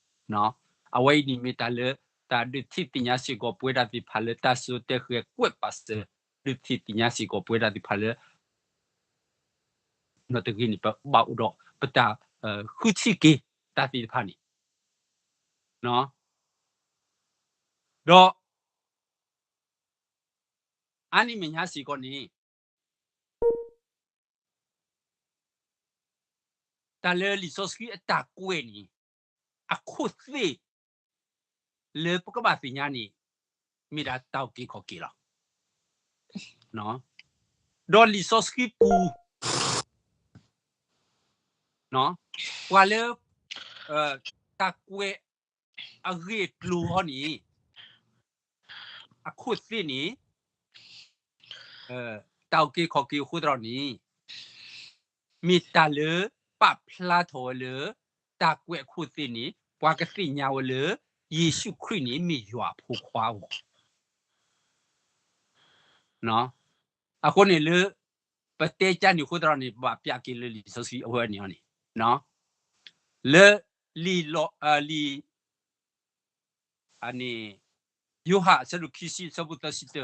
်, အဝဲအံၤန့ၣ်မ့ၢ်တၢ်လၢ တၢ်ဒုးထံၣ်သ့ၣ်ညါစ့ၢ်ကီးပဝဲဒၣ်သ့ၣ်တဖၣ်လၢတၢ်စံၣ်စိၤတဲဃဲၤကွဲးပာ်စၢၤ ဒုးထံၣ်သ့ၣ်ညါစ့ၢ်ကီးပဝဲဒၣ်သ့ၣ်တဖၣ်လၢ နီၢ်တဂ့ၤန့ၣ် ပဘၣ်အိၣ်ဒီးပတၢ်ဃုထံၣ်က့ၤတၢ်သ့ၣ်တဖၣ်န့ၣ်, ဒီး အါန့ၢ်မဲာ်ညါစ့ၢ်ကီးန့ၣ် တၢ်လၢလံာ်စီဆှံအတၢ်ကွဲးန့ၣ် အခိၣ်သ့ၣ် လၢပကဘၣ်သ့ၣ်ညါန့ၣ် မ့ၢ်ဒၣ်တၢ်အုၣ်က့ၤခီၣ်က့ၤလီၤ. ဒီးလံာ်စီဆှံပူၤ ပှၤလၢ တၢ်ကွဲးအဂ့ၢ်အကျိၤအံၤန့ၣ် အခိၣ်သ့ၣ်န့ၣ် တၢ်အုၣ်က့ၤခီၣ်က့ၤအဃိသတးန့ၣ် မ့ၢ်တၢ်လၢပာ်ဖျါထီၣ်ဝဲလၢ တၢ်ကွဲးအခိၣ်သ့ၣ်န့ၣ် ပှၤကသ့ၣ်ညါဝဲလၢ ယ့ၣ်ၡူးခရံာ်န့ၣ်မ့ၢ်ယွၤအဖိခွါအဂီၢ် အဃိန့ၣ်လၢ ပတဲကါန့ၣ်အဃိသတးန့ၣ် ပဘၣ်ပျးက့ၤလၢလံာ်စီဆှံအဝဲန့ၣ်အီၤန့ၣ် လၢ လံာ်လီၢ် လံာ် အန့ၣ် ယိၤဟၣ်အဆၢဒိၣ်ခံဆံအဆၢဖိသၢဆံတၢ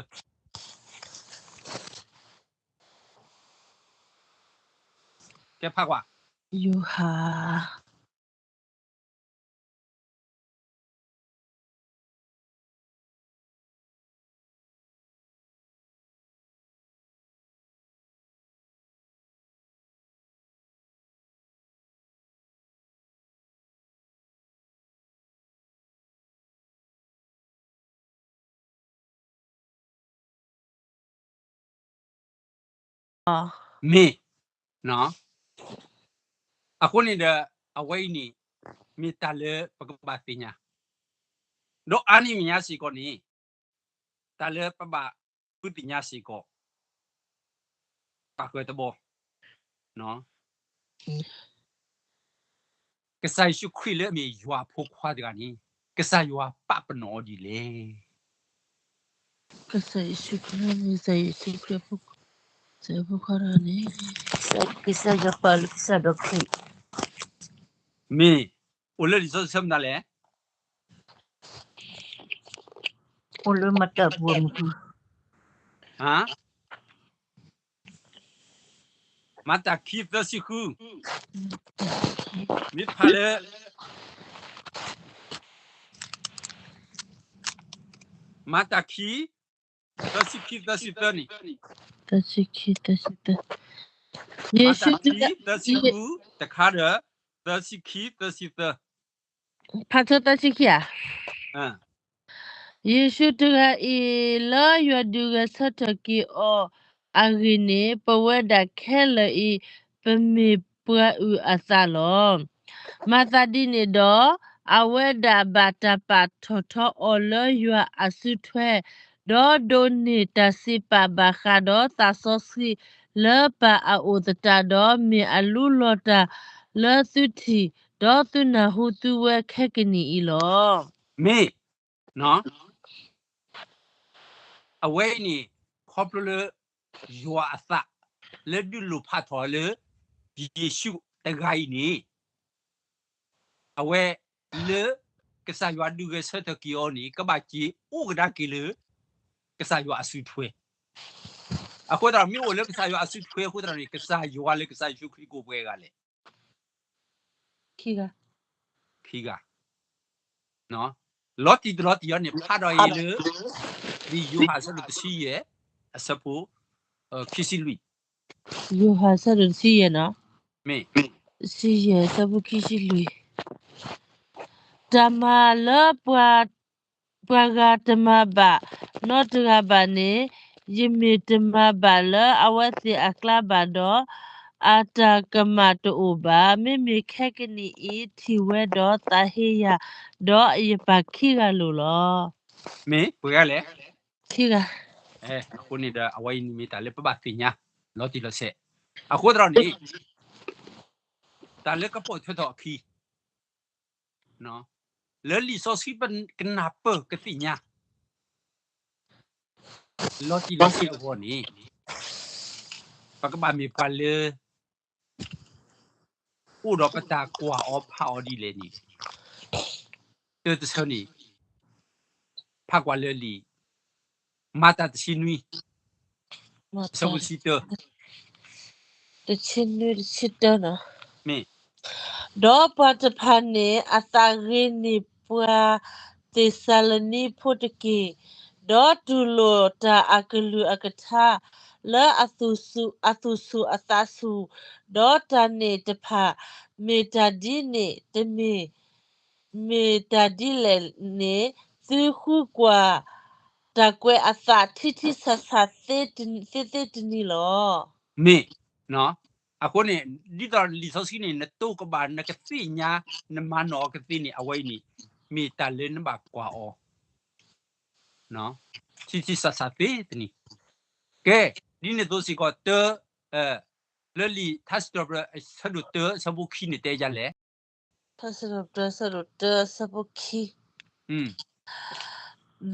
ကဲဖးကွၢ် ယိၤဟၣ် မ့ၢ် အဃိန့ၣ်ဒီး အဝဲအံၤန့ၣ် မ့ၢ်တၢ်လၢပကဘၣ်သ့ၣ်ညါ ဒီးအါန့ၢ်မဲာ်ညါစ့ၢ်ကီးန့ၣ် တၢ်လၢပဘၣ်ဃုသ့ၣ်ညါစ့ၢ်ကီး ပၣ်ဃုာ်တဘီ ကစၢ်ယ့ၣ်ၡူးခရံာ်လၢအမ့ၢ်ယွၤအဖိခွါတဂၤန့ၣ် ကစၢ်ယွၤပာ်ပနီၣ်အီၤဒ်လဲၣ်. ကစၢ်ယ့ၣ်ၡူးခရံာ် ကစၢ်ယ့ၣ်ၡူးခရံာ်အဖိခွါတဂၤန့ၣ် ကစၢ်ယွၤပာ်လၢကစၢ်ဒီးခရံာ် မ့ၢ် အိၣ်လၢလံာ်စီဆှံဆၢမနုၤလဲၣ် အိၣ်လၢမၤတၢ်ပူၤမုၢ် မၤတၢ်ခံသၢဆံဃု မ့ၢ်ဖးလၢ မၤတၢ်ခံ သၢဆံခံ သၢဆံသၢန့ၣ် သၢဆံခံ သၢဆံသၢ ယ့ၣ်ၡူး မၤတၢ်ခံ သၢဆံဃု တခါဒီး သၢဆံခံ သၢဆံသၢ ဖးထၢသၢဆံခံဧါ ယ့ၣ်ၡူးတဂၤအံၤ လၢယွၤဒုးဂဲၤဆၢထၢၣ်က့ၤအီၤအဂ့ၢ်န့ၣ် ပဝဲဒၣ်ခဲလၢာ်အံၤ ပမ့ၢ်ပှၤအုၣ်အသးလီၤ. မၤသးဒ်န့ၣ်ဒီး အဝဲဒၣ်ဘၣ်တၢ်ပာ်ထီၣ်ထီအီၤလၢယွၤအစုထွဲ, ဒီးဒိးန့ၢ်တၢ်စံးပာ်ဘၣ်ဃးဒီးသးစီဆှံလၢပၢ်အအိၣ်သတးဒီး မ့ၢ်အလူလီၤတၢ်လၢသုထံၣ်, ဒီးသုနၢ်ဟူသုဝဲခဲကနံၣ်အံၤလီၤ. မ့ၢ် အဝဲအံၤန့ၣ် ခီဖျိလၢ ယွၤအသး လၢဒုးလိၣ်ဖးထီၣ်လၢ ယ့ၣ်ၡူးတဂၤအံၤန့ၣ် အဝဲလၢ ကစၢ်ယွၤဒုးဂဲၤဆၢထၢၣ်က့ၤအီၤန့ၣ် ကဘၣ်က့ၤအိၣ်ကဒါက့ၤလၢ ကစၢ်ယွၤအစုထွဲ. အဃိသတးဒီး မ့ၢ်အိၣ်လၢကစၢ်ယွၤအစုထွဲအဃိသတးန့ၣ် ကစၢ်ယွၤလၢကစၢ်ယ့ၣ်ၡူးခရံာ်ကိးပှဲၤဂၤလဲၣ်. ခံဂၤ. လီၤတံၢ်တလီၤတံၢ်အံၤန့ၣ် ဖးဒီးအံၤလၢ လံာ်ယိၤဟၣ်အဆၢဒိၣ်တဆံယဲၢ် အဆၢဖိ ခံဆံလွံၢ်. ယိၤဟၣ်အဆၢဒိၣ်တဆံယဲၢ်နီၤ, မ့ၢ် တဆံယဲၢ် အဆၢဖိခံဆံလွံၢ်. တၢ်မၤလၢပှၤ ပှၤဂၤတမၤဘၣ်နီတဂၤဘၣ်န့ၣ်, ယမ့ၢ်တမၤဘၣ်လၢအဝဲသ့ၣ်အကျါဘၣ်ဒီး, အတၢ်ကမၣ်တအိၣ်ဘၣ်. မ့မ့ၢ်ခဲကနံၣ်အံၤ ထံၣ်ဝဲဒီးသးဟ့ယၤ, ဒီးယပၢ်ခံဂၤလိာ်လီၤ. မ့ၢ်ပှဲၤဂၤလဲၣ်. ခံဂၤ. အဃိန့ၣ်ဒီး အဝဲအံၤန့ၣ်မ့ၢ်တၢ်လၢပဘၣ်သ့ၣ်ညါ လီၤတံၢ်လီၤဆဲး. အဃိသတးန့ၣ် တၢ်လၢကပိာ်ထွဲထီၣ်အခံ လၢလံာ်စီဆှံပကနၢ်ပၢၢ်ကသ့ၣ်ညါ လီၤတံၢ်လီၤဆဲးအဂီၢ်န့ၣ်, ပကဘၣ်မ့ၢ်ပှၤလၢ အိၣ်ဒီးပတၢ်ကွၢ်အီၤဖးအီၤဒ်လဲၣ်န့ၣ်, တၢ်တဆၢန့ၣ် ဖးကွၢ်လၢလံာ် မၤတၢ်တဆံနွံ ဆၢဖိတဆံတၢ, တဆံနွံ တဆံတၢနီၤ. မ့ၢ် ဒီးပှၤတဖၣ်န့ၣ် အသးဂ့ၤန့ၢ်ပှၤသ့းစၤလနံဖိတက့ၢ်, ဒီးတူၢ်လိာ်တၢ်အကလုၢ်အကထါ လၢအသူၣ်ဆူၣ်အသးဆူၣ်, ဒီးတၢ်န့ၣ်တဖၣ် မ့ၢ်တၢ်ဒ်န့ၣ်တမ့ၢ် မ့ၢ်တၢ်ဒ်လဲၣ်န့ၣ် သုဃုကွၢ် တၢ်ကွဲးအသးထံထံဆးဆးသ့သ့တနံၤလီၤ. မ့ၢ်, အဃိန့ၣ် ဒ်သိးလံာ်စီဆှံန့ၣ် နတိၢ်ကဘၣ် နကသ့ၣ်ညါ နမၤနီၣ်အီၤကသ့န့ၣ် အဝဲအံၤန့ၣ် မ့ၢ်တၢ်လၢနဘၣ်ကွၢ်အီၤ ထံထံဆးဆးသ့တနံၤ. ကဲ, ဒ်န့ၣ်အသိးစ့ၢ်ကီး တၢ, လၢလံာ်ထါစံးထီၣ်ပတြၢၤ အဆၢဒိၣ်တၢ အဆၢဖိခံန့ၣ် တဲယၤလဲၣ်. ထါစံးထီၣ်ပတြၢၤ အဆၢဒိၣ်တၢ အဆၢဖိခံ,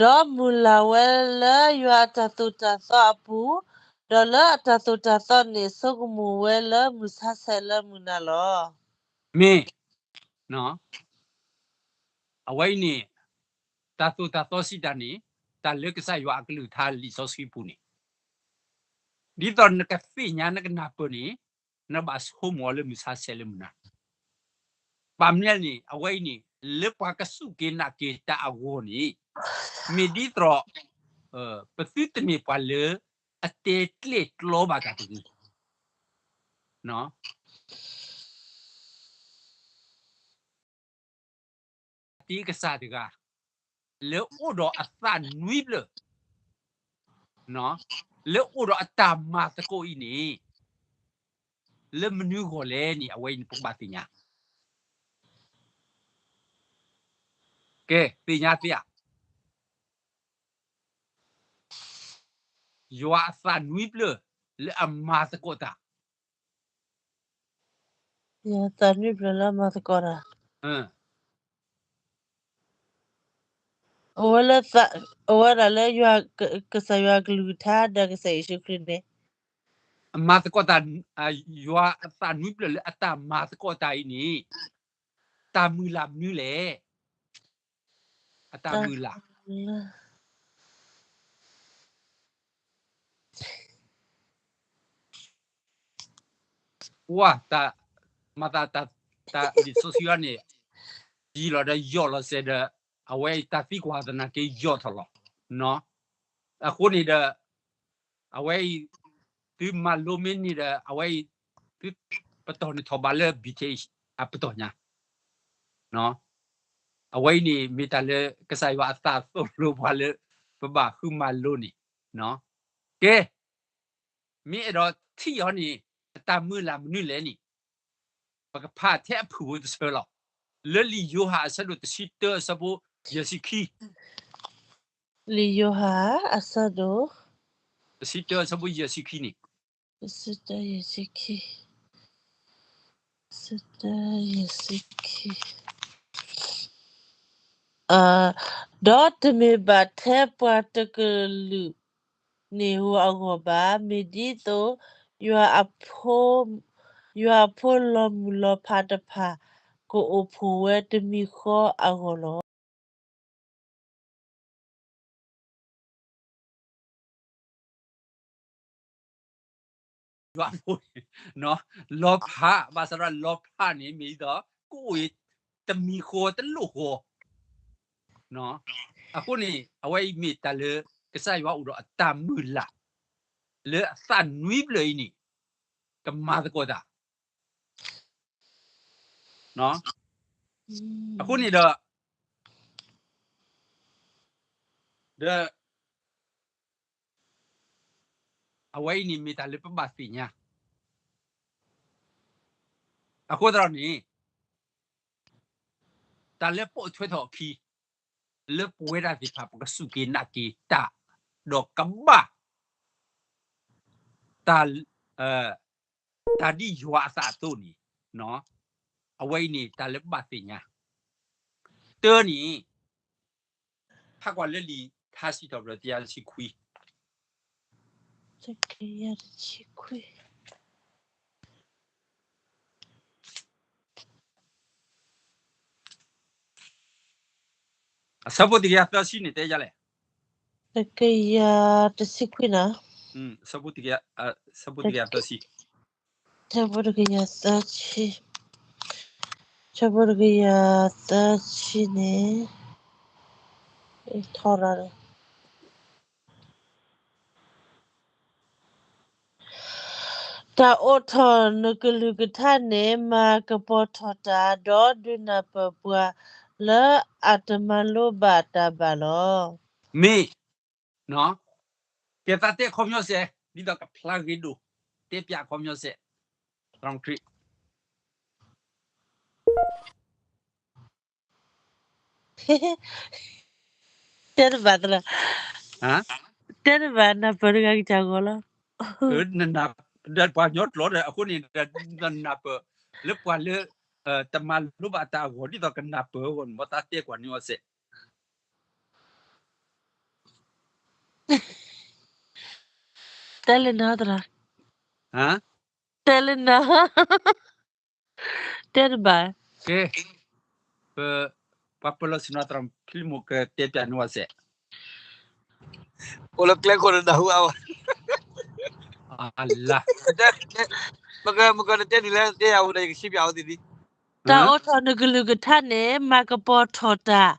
ဒီးမုၢ်လၢ်ဝဲလၢယွၤအတၢ်သိၣ်တၢ်သီအပူၤ, ဒီးလၢအတၢ်သိၣ်တၢ်သီန့ၣ် ဆိကမိၣ်ဝဲလၢမုၢ်ဆါဆဲးလၢမုၢ်နၤလီၤ. မ့ၢ်, အဝဲအံၤန့ၣ် တၢ်သိၣ်တၢ်သီစံးတၢ်န့ၣ် တၢ်လၢကစၢ်ယွၤအကလုၢ်ကထါလံာ်စီဆှံပူၤန့ၣ် ဒ်သိးနကသ့ၣ်ညါနကနၢ်ပၢၢ်န့ၣ် နဘၣ်ဆိကမိၣ်အီၤလၢမုၢ်ဆါဆဲးလၢမုၢ်နၤ. ဘၣ်မနုၤလဲၣ်န့ၣ် အဝဲအံၤန့ၣ် လၢပှၤကစူၢ်က့ၤနာ်က့ၤတၢ်အဂီၢ်န့ၣ် မ့ၢ်ဒ်သိး ပသုတမ့ၢ်ပှၤလၢအတဲကျဲၣ်ကျီဘၣ်တၢ်တဂ့ၤ တ့ကစၢ်တဂၤ လၢအိၣ်ဒီးအသးနွံဖျၢၣ် လၢအိၣ်ဒီးအတၢ်မၤသကိးအံၤန့ၣ် လၢမနုၤအဂီၢ်လဲၣ်န့ၣ် အဝဲအံၤန့ၣ် ပကဘၣ်သ့ၣ်ညါ. ကဲ, သ့ၣ်ညါသ့ဧါ. ယွၤအသးနွံဖျၢၣ်လၢအမၤသကိးတၢ် ယွၤအသးနွံဖျၢၣ်လၢအမၤသကိးတၢ် အဝဲလၢ အဝဲဒၣ်လၢယွၤ ကစၢ်ယွၤအကလုၢ်ကထါဒီးကစၢ်ယ့ၣ်ၡူးခရံာ်န့ၣ် အမၤသကိးတၢ်, ယွၤအသးနွံဖျၢၣ်လၢအတၢ်မၤသကိးတၢ်အံၤန့ၣ် တၢ်မုၢ်လၢ်မနုၤလဲၣ်. အတၢ်မုၢ်လၢ် ပှၤတၢ် မၤသးတၢ် တၢ်လံာ်စီဆှံအံၤန့ၣ် ယံာ်လီၤဒီးယီၣ်လီၤစဲးဒီး အဝဲအံၤတၢ်သံကွၢ်သနာ်က့ယီၣ်ထီၣ်လီၤ. အဃိန့ၣ်ဒီး အဝဲအံၤ သုမၤလိမ့ၢ်န့ၣ်ဒီး အဝဲအံၤ သုပတီၢ်န့ၣ်ထီၣ်ဘးလၢ ဘီထ့ၣ် အပတီၢ်ညါ အဝဲအံၤန့ၣ် မ့ၢ်တၢ်လၢကစၢ်ယွၤအသးသိၣ်လိပှၤလၢ ပဘၣ်ဃုမၤလိန့ၣ်. ကဲ, မ့ၢ်အဲၣ်ဒိးထံၣ်အီၤန့ၣ် အတၢ်မုၢ်လၢ်မနုၤလဲၣ်န့ၣ် ပကဖးထဲအဖုၣ်ဖိတဆၢလီၤ. လၢလံာ်ယိၤဟၣ်အဆၢဒိၣ်တဆံတၢအဆၢဖိယဲၢ်ဆံခံ, လံာ်ယိၤဟၣ်အဆၢဒိၣ် တဆံတၢအဆၢဖိယဲၢ်ဆံခံန့ၣ်, တဆံတၢယဲၢ်ဆံခံ, တဆံတၢယဲၢ်ဆံခံ ဒီးတမ့ၢ်ဘၣ်ထဲပှၤတကလုာ်န့ၣ်ဧိၤအဂီၢ်ဘၣ်, မ့ၢ်ဒ်သိး ယွၤအဖိ, ယွၤအဖိလီၤမုၢ်လီၤဖးတဖၣ် ကအိၣ်ဖှိၣ်ဝဲတမံၤဃီအဂီၢ်လီၤ. ကစၢ်ယွၤအဖိန့ၣ် လီၤဖး ဘၣ်ဆၣ်ဒီးလီၤဖးန့ၣ် မ့ၢ်ဒ်သိး ကအိၣ်အံၤ တမံၤဃီတလိၣ်ဃီ အဃိန့ၣ် အဝဲအံၤမ့ၢ်တၢ်လၢ ကစၢ်ယွၤအိၣ်ဒီးအတၢ်မုၢ်လၢ် လၢအသးနွံဖျၢၣ်အံၤန့ၣ် ကမၤသကိးတၢ် အဃိန့ၣ်ဒီး ဒီး အဝဲအံၤန့ၣ်မ့ၢ်တၢ်လၢပဘၣ်သ့ၣ်ညါ အဃိသတးန့ၣ် တၢ်လၢပိာ်ထွဲထီၣ်အခံ လၢပဝဲဒၣ်သ့ၣ်တဖၣ် ပကစူၢ်က့ၤနာ်က့ၤတၢ် ဒီးကဘၣ် တၢ် တၢ်ဒ်ယွၤအသးအသိးန့ၣ် အဝဲအံၤန့ၣ် တၢ်လၢပဘၣ်သ့ၣ်ညါ တၢန့ၣ် ဖးကွၢ်လၢလံာ်ထါစံးထီၣ်ပတြၢၤ တကယၤတဆံခွံ တကယၤတဆံခွံ အဆၢဖိတကယၤသၢဆံန့ၣ် တဲဒ်လဲၣ်. တကယၤတဆံခွံနီၤ. အဆၢဖိတကယၤသၢဆံ. ဆၢဖိတကယၤသၢဆံ, ဆၢဖိတကယၤသၢဆံန့ၣ် ထီရၤ တၢ်အိးထီၣ်နကလုၢ်ကထါန့ၣ် မၤကပီၤထီၣ်တၢ်, ဒီးဒုးနၢ်ပၢၢ်ပှၤလၢအတမၤလိဘၣ်တၢ်ဘၣ်လီၤ. မ့ၢ်, ကဲသးတဲခီပညီစဲး, ဒ်သိးကဖျါဂ့ၤဒိၣ်, တဲပၠးခီပညီစဲး, သရၣ်မုၣ်ခရံာ် တဲတဘၣ်သရၣ်, တဲတဘၣ်နၢ်ပၢၢ်တဂၤကစၢ်ဂီၤလီၤ. ပှၤကညီကျိာ်ဒီး အဃိန့ၣ် နၢ်ပၢၢ် လၢပှၤလၢ တမၤလိဘၣ်တၢ်အဂီၢ် ဒ်သိးကနၢ်ပၢၢ်အဂီၢ်န့ၣ် မ်တၢ်တဲကွၢ်န့ၢ်အီၤစဲး. တဲလၢနၤသရၣ်, တဲလၢနၤ, တဲတဘၣ်. ကဲ, ပှၤပၢၤလီၢ်ဆ့ၣ်နီၤ သရၣ်ဖံလံမိၣ် ကတဲပၠးန့ၢ်အီၤစဲး. အိၣ်လၢကျဲခိၣ်နနၢ်ဟူအါဝဲ, မကနတဲနံၤလၢတဲယၤဝဲဒီး ယကစံးပၠးအီၤသ့ၣ်သ့ၣ်. တၢ်အိးထီၣ်နကလုၢ်ကထါန့ၣ် မၤကပီၤထီၣ်တၢ်,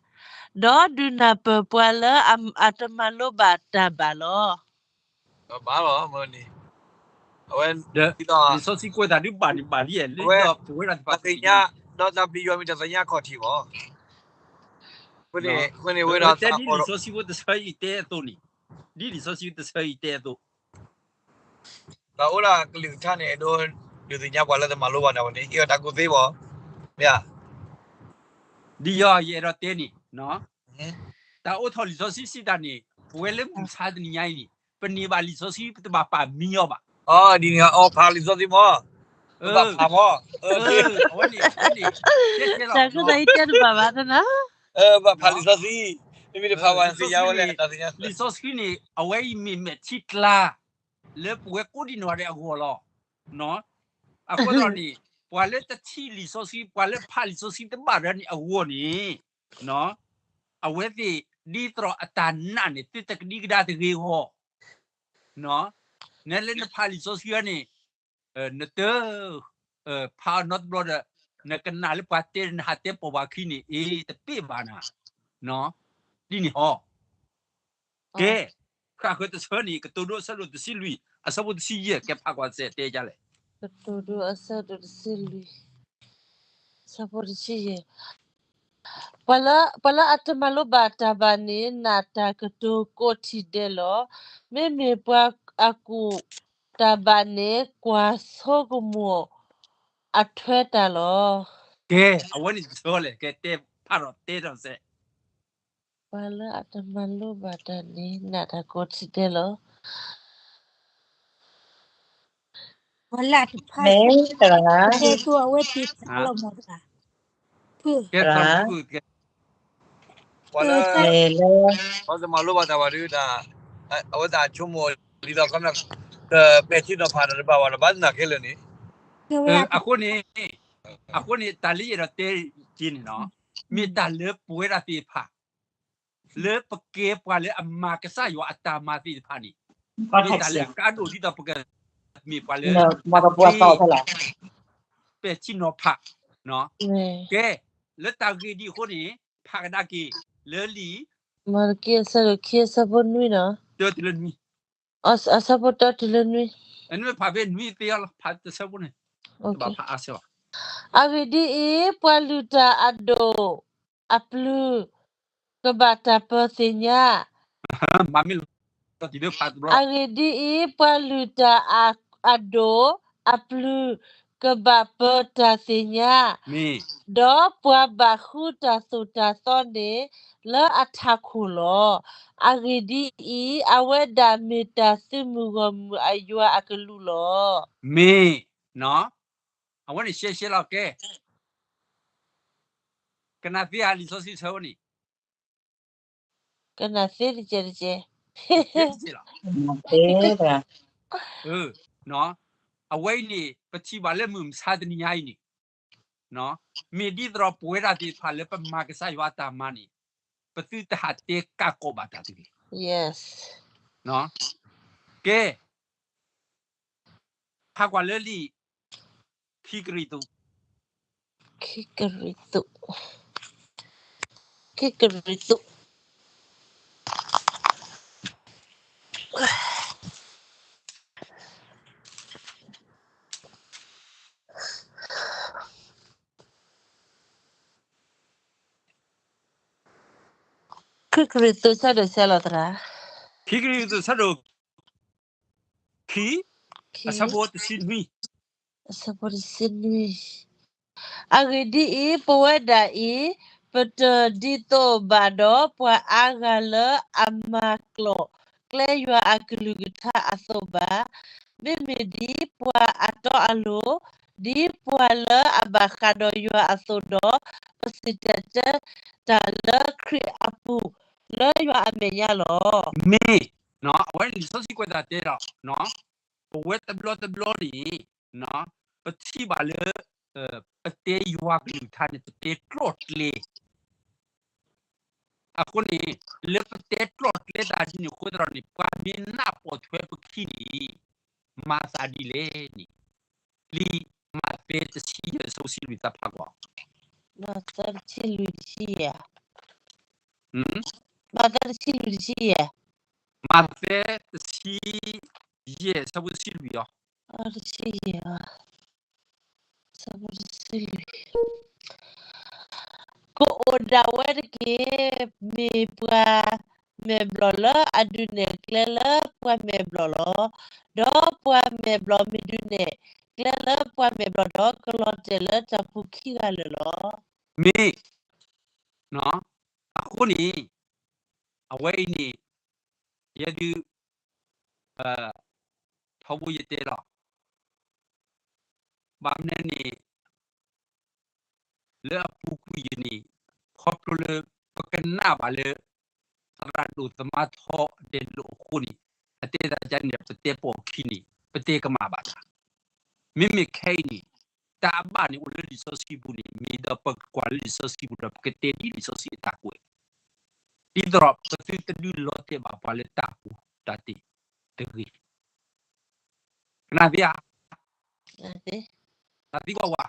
ဒီးဒုးနၢ်ပၢၢ်ပှၤလၢအတမၤလိဘၣ်တၢ်ဘၣ်လီၤ. ဘၣ်လီၤ, အဝဲ, လံာ်စီဆှံကွဲးတၢ်ဒုးဘၣ်န့ၣ်ဘၣ်လံ, လၢပဝဲဒၣ်တဖၣ်သ့ၣ်ညါ, ဒီးတၢ်ပျံၤယွၤမ့ၢ်တၢ်သ့ၣ်ညါအခီၣ်ထံးဘၣ်. အဃိန့ၣ်, အဃိန့ၣ်ဝဲဒၣ် တဲဒ်လံာ်စီဆှံဖိတဆၢအံၤတဲအသိးန့ၣ်, ဒ်လံာ်စီဆှံတဆၢအံၤတဲအသိး တၢ်အိးထီၣ်ကလုၢ်ကထါန့ၣ် အဲၣ်ဒိးဒုးသ့ၣ်ညါပှၤလၢတမၤလိဘၣ်တၢ်ဝဲန့ၣ် ဟ့ၣ်အီၤတၢ်ကူၣ်သ့ဘၣ်, မ့ၢ်ဧါ. ဒ်ယီၤယအဲၣ်ဒိးတဲန့ၣ်, တၢ်အိးထီၣ်လံာ်စီဆှံစံးတၢ်န့ၣ် ပဝဲလၢမုၢ်ဆါတနံၤညါအံၤန့ၣ် ပန့ၢ်ဘၣ်လံာ်စီဆှံ ပတဘၣ်ပာ်မံအီၤဘၣ်. အဒ်န့ၣ် အီဖးလံာ်စီဆှံမ့ၢ်, ပဘၣ်ဖးမ့ၢ်, အဝဲန့ၣ်, တၢ်ကတိၤတဲတဘၣ်ဘၣ်သနာ်, ဘၣ်ဖးလံာ်စီဆှံ, မ့မ့ၢ်တဖးဘၣ်သ့ၣ်ညါဝဲလဲၣ်, လံာ်စီဆှံန့ၣ် အဝဲအံၤမ့ၢ်မဲာ်ထံကျါ လၢပဝဲကိးဒံနီၢ်ဂၤဒဲးအဂီၢ်လီၤ. အဃိသတးန့ၣ် ပှၤလၢတထံၣ်လံာ်စီဆှံ ပှၤလၢဖးလံာ်စီဆှံတဘၣ်ဒီးန့ၣ်အဂီၢ်န့ၣ်, အဝဲသ့ၣ်ဒ်သိးအတၢ်နာ်န့ၣ် သုတကဒံကဒါတဂ့ၤအဂီၢ်, နလၢနဖးလံာ်စီဆှံန့ၣ် နတ ဖးအီၤနီတဘျီဒီး နကနၣ်လၢပှၤတဲနဟးတဲပိာ်ပှၤခံန့ၣ် အ့ တပ့ၢ်ဘၣ်နၤ, ဒ်န့ၣ်ဟီ. ကဲ, ဃၣ်ဃၢၤတဆၢန့ၣ် ကတိၤဒိအဆၢဒိၣ်တဆံလွံၢ် အဆၢဖိတဆံယဲၢ် ကဲဖးကွၢ်စဲးတဲဒ်လဲၣ်. ကတိၤဒိအဆၢဒိၣ်တဆံလွံၢ် အဆၢဖိတဆံယဲၢ်, ပှၤလၢအတမၤလိဘၣ်တၢ်ဘၣ်န့ၣ် နာ်တၢ်ကတိၤကိးထံၣ်ဒဲးလီၤ. မ့မ့ၢ်ပှၤအကူၣ်တၢ်ဘၣ်န့ၣ် ကွၢ်ဆိကမိၣ်အထွဲတၢ်လီၤ. ကဲ, အဝဲန့ၣ်တဆၢလဲၣ်, ကဲတဲဖးထီၣ်တဲထီၣ်စဲး. ပှၤလၢအတမၤလိဘၣ်တၢ်န့ၣ် နာ်တၢ်ကိးထံၣ်ဒဲးလီၤ. ပှၤလၢအတဖး, အဝဲသ့ၣ်ဖးလီၤမၢ်တဂၤ, ပှၤလၢ ပှၤတမၤလိဘၣ်တၢ်ဘၣ်ဒီး အဝဲသ့ၣ်ဆိကမိၣ်ဒ်သိး ကပဲာ်ထံနီၤဖးတၢ်တဘၣ်ဘၣ်ဒီး ဘၣ်သနာ်က့လၢာ်န့ၣ်, အဃိန့ၣ်, အဃိန့ၣ် တၢ်လၢယအဲၣ်ဒိးတဲက့ၤန့ၣ်နီၤ, မ့ၢ်တၢ်လၢပဝဲဒၣ်သ့ၣ်တဖၣ် လၢပကဲပှၤလၢအမၤကစၢ်ယွၤအတၢ်မၤသ့ၣ်တဖၣ်န့ၣ်, မ့ၢ်တၢ်လၢအကါဒိၣ်ဒ်သိးပက မ့ၢ်ပှၤလၢ မၤသပှၢ်သီဖဲလဲၣ်, ပဲာ်ထံနီၤဖး, ကဲ, လၢတၢ်ဂ့ၢ်ဒ်အဃိန့ၣ် ဖးကဒါက့ၤ လၢလံာ် မၤသက့ အဆၢဒိၣ်ခံ အဆၢဖိနွံနီၤ, တၢတုၤလၢနွံ, အဆၢဖိတၢတုၤလၢနွံ, နမ့ၢ်ဖးဖဲနွံသ့လီၤ ဖးတဆၢဖိန့ၣ်, တဘၣ်ဖးအါဆၢဘၣ်. အဂ့ၢ်ဒ်အံၤ, ပှၤလုၢ်တၢ်အဒိၣ်အပျုၤ ကဘၣ်တၢ်ပၢၤသ့ၣ်ညါ, မ့ၢ်လီၤတံၢ်လၢဖးတဘျီ, အဂ့ၢ်ဒ်အံၤ, ပှၤလုၢ်တၢ်အဒိၣ်အပျုၤ ကဘၣ်ပၢၤတၢ်သ့ၣ်ညါ, ဒီးပှၤဘၣ်ဃုတၢ်သိၣ်တၢ်သီန့ၣ် လၢအထးခိၣ်လီၤ. အဂ့ၢ်ဒ်အံၤ, အဝဲဒၣ်မ့ၢ်တၢ်သုးမုၢ်ဂီၢ်မုၢ်အယွၤအကလူးလီၤ. မ့ၢ်, အဝဲန့ၣ်ရှဲရှဲလီၤကဲ, ကနၣ်သ့ဧါ လံာ်စီဆှံဆၢဖိန့ၣ်, ကနၣ်သ့တကဲးတကဲး, လီၤ, အဝဲအံၤန့ၣ် ပထံၣ်ဘၣ်လၢမုၢ်မဆါတနံၤညါအံၤန့ၣ်, မ့ၢ်ဒ်သိးဒီးပဝဲဒၣ်သ့ၣ်တဖၣ်လၢပမၤကစၢ်ယွၤအတၢ်မၤန့ၣ်, ပသုတဟးတဲကးကိးဘၣ်တၢ်တဂ့ၤ. ကဲ, ဖးကွၢ်လၢလံာ် ခံကရံၣ်သူး, ခံကရံၣ်သူး, ခံကရံၣ်သူး ခံကရံၣ်သူး ဆၢဒိၣ်ဆဲလီၤသရၣ်, ခံကရံၣ်သူး ဆၢဒိၣ်ခံ, အဆၢဖိတဆံနွံ, အဆၢဖိတဆံနွံ, အဂ့ၢ်ဒ်အံၤ, ပဝဲဒၣ်အံၤ, ပတဒ်သိးဘၣ်ဒီးပှၤအါဂၤလၢအမၤကျိာ်ကျဲယွၤအကလုၢ်ကထါအသိးဘၣ်. မ့မ့ၢ်ဒ်ပှၤအတီအလိၤ, ဒ်ပှၤလၢအဘၣ်ဃးဒီးယွၤအသိးဒီး, ပစံၣ်တဲၤတဲတၢ်လၢခရံာ်အပူၤ လၢယွၤအမဲာ်ညါလီၤ. မ့ၢ်, အဝဲန့ၣ်လံာ်စီဆှံကွဲးတၢ်တဲဒီး, ပဝဲတဘျီတဘျီန့ၣ်, ပထံၣ်ဘၣ်လၢ ပတဲယွၤကလုၢ်ကထါန့ၣ် ပတဲကျိာ်ကျဲ အဃိန့ၣ်, လၢပတဲကျိာ်ကျဲတၢ်ဒ်န့ၣ်အဃိသတးဒီးန့ၣ် ပှၤမ့ၢ်နၢ်ပၢၢ်ထွဲပခံန့ၣ် မၤသးဒ်လဲၣ်န့ၣ်, လံာ်မးသဲတဆံယဲၢ် အဆၢဖိတဆံလွံၢ် သးဖးကွၢ်, မးသဲတဆံလွံၢ်တဆံယဲၢ်, မးသဲတဆံလွံၢ်တဆံယဲၢ်, မးသဲတဆံယဲၢ် အဆၢဖိတဆံလွံၢ်အီၤ, တဆံယဲၢ် ကအိၣ်ဒၣ်ဝဲတက့ၢ်. မ့ၢ်ပှၤမဲာ်ဘျီၣ်လၢအဒုးနဲၣ်ကျဲလၢပှၤမဲာ်ဘျီၣ်လီၤ. ဒီးပှၤမဲာ်ဘျီၣ်မ့ၢ်ဒုးနဲၣ်ကျဲလၢပှၤမဲာ်ဘျီၣ်ဒီး ကလီၤတဲာ်လၢတၢ်ဖိခံဂၤလၢာ်လီၤ. မ့ၢ်, အဃိန့ၣ်, အဝဲအံၤန့ၣ်, ယဲဒုး ထီဘိယတဲလီၤ. ဘၣ်မနုၤန့ၣ် လၢအပူၤကွံာ်ယၤန့ၣ်, ခီဖျိလၢပကနၣ်ဘၣ်လၢ သရၣ်ဒိၣ်သမါထီအတဲလိာ်အဃိန့ၣ်, အတဲသးဒ်န့ၣ် ပတဲပိာ်အခံန့ၣ် ပတဲကမၣ်ဘၣ်တၢ်. မ့မ့ၢ်ခဲအံၤန့ၣ်, တၢ်အဘၣ်န့ၣ်အိၣ်လၢလံာ်စီဆှံပူၤန့ၣ် မ့ၢ်ဒီးပကကွၢ်လၢလံာ်စီဆှံပူၤဒီး ပကတဲဒ်လံာ်စီဆှံအတၢ်ကွဲး ဒ်သိးဒီးပသုတဒုးလီၤတဲာ်ဘၣ်ပှၤလၢတၢ်ကူၣ်တၢ်တ့ၢ်တဂ့ၤ. ကနၣ်သ့ဧါ. သံကွၢ်ဝဲ,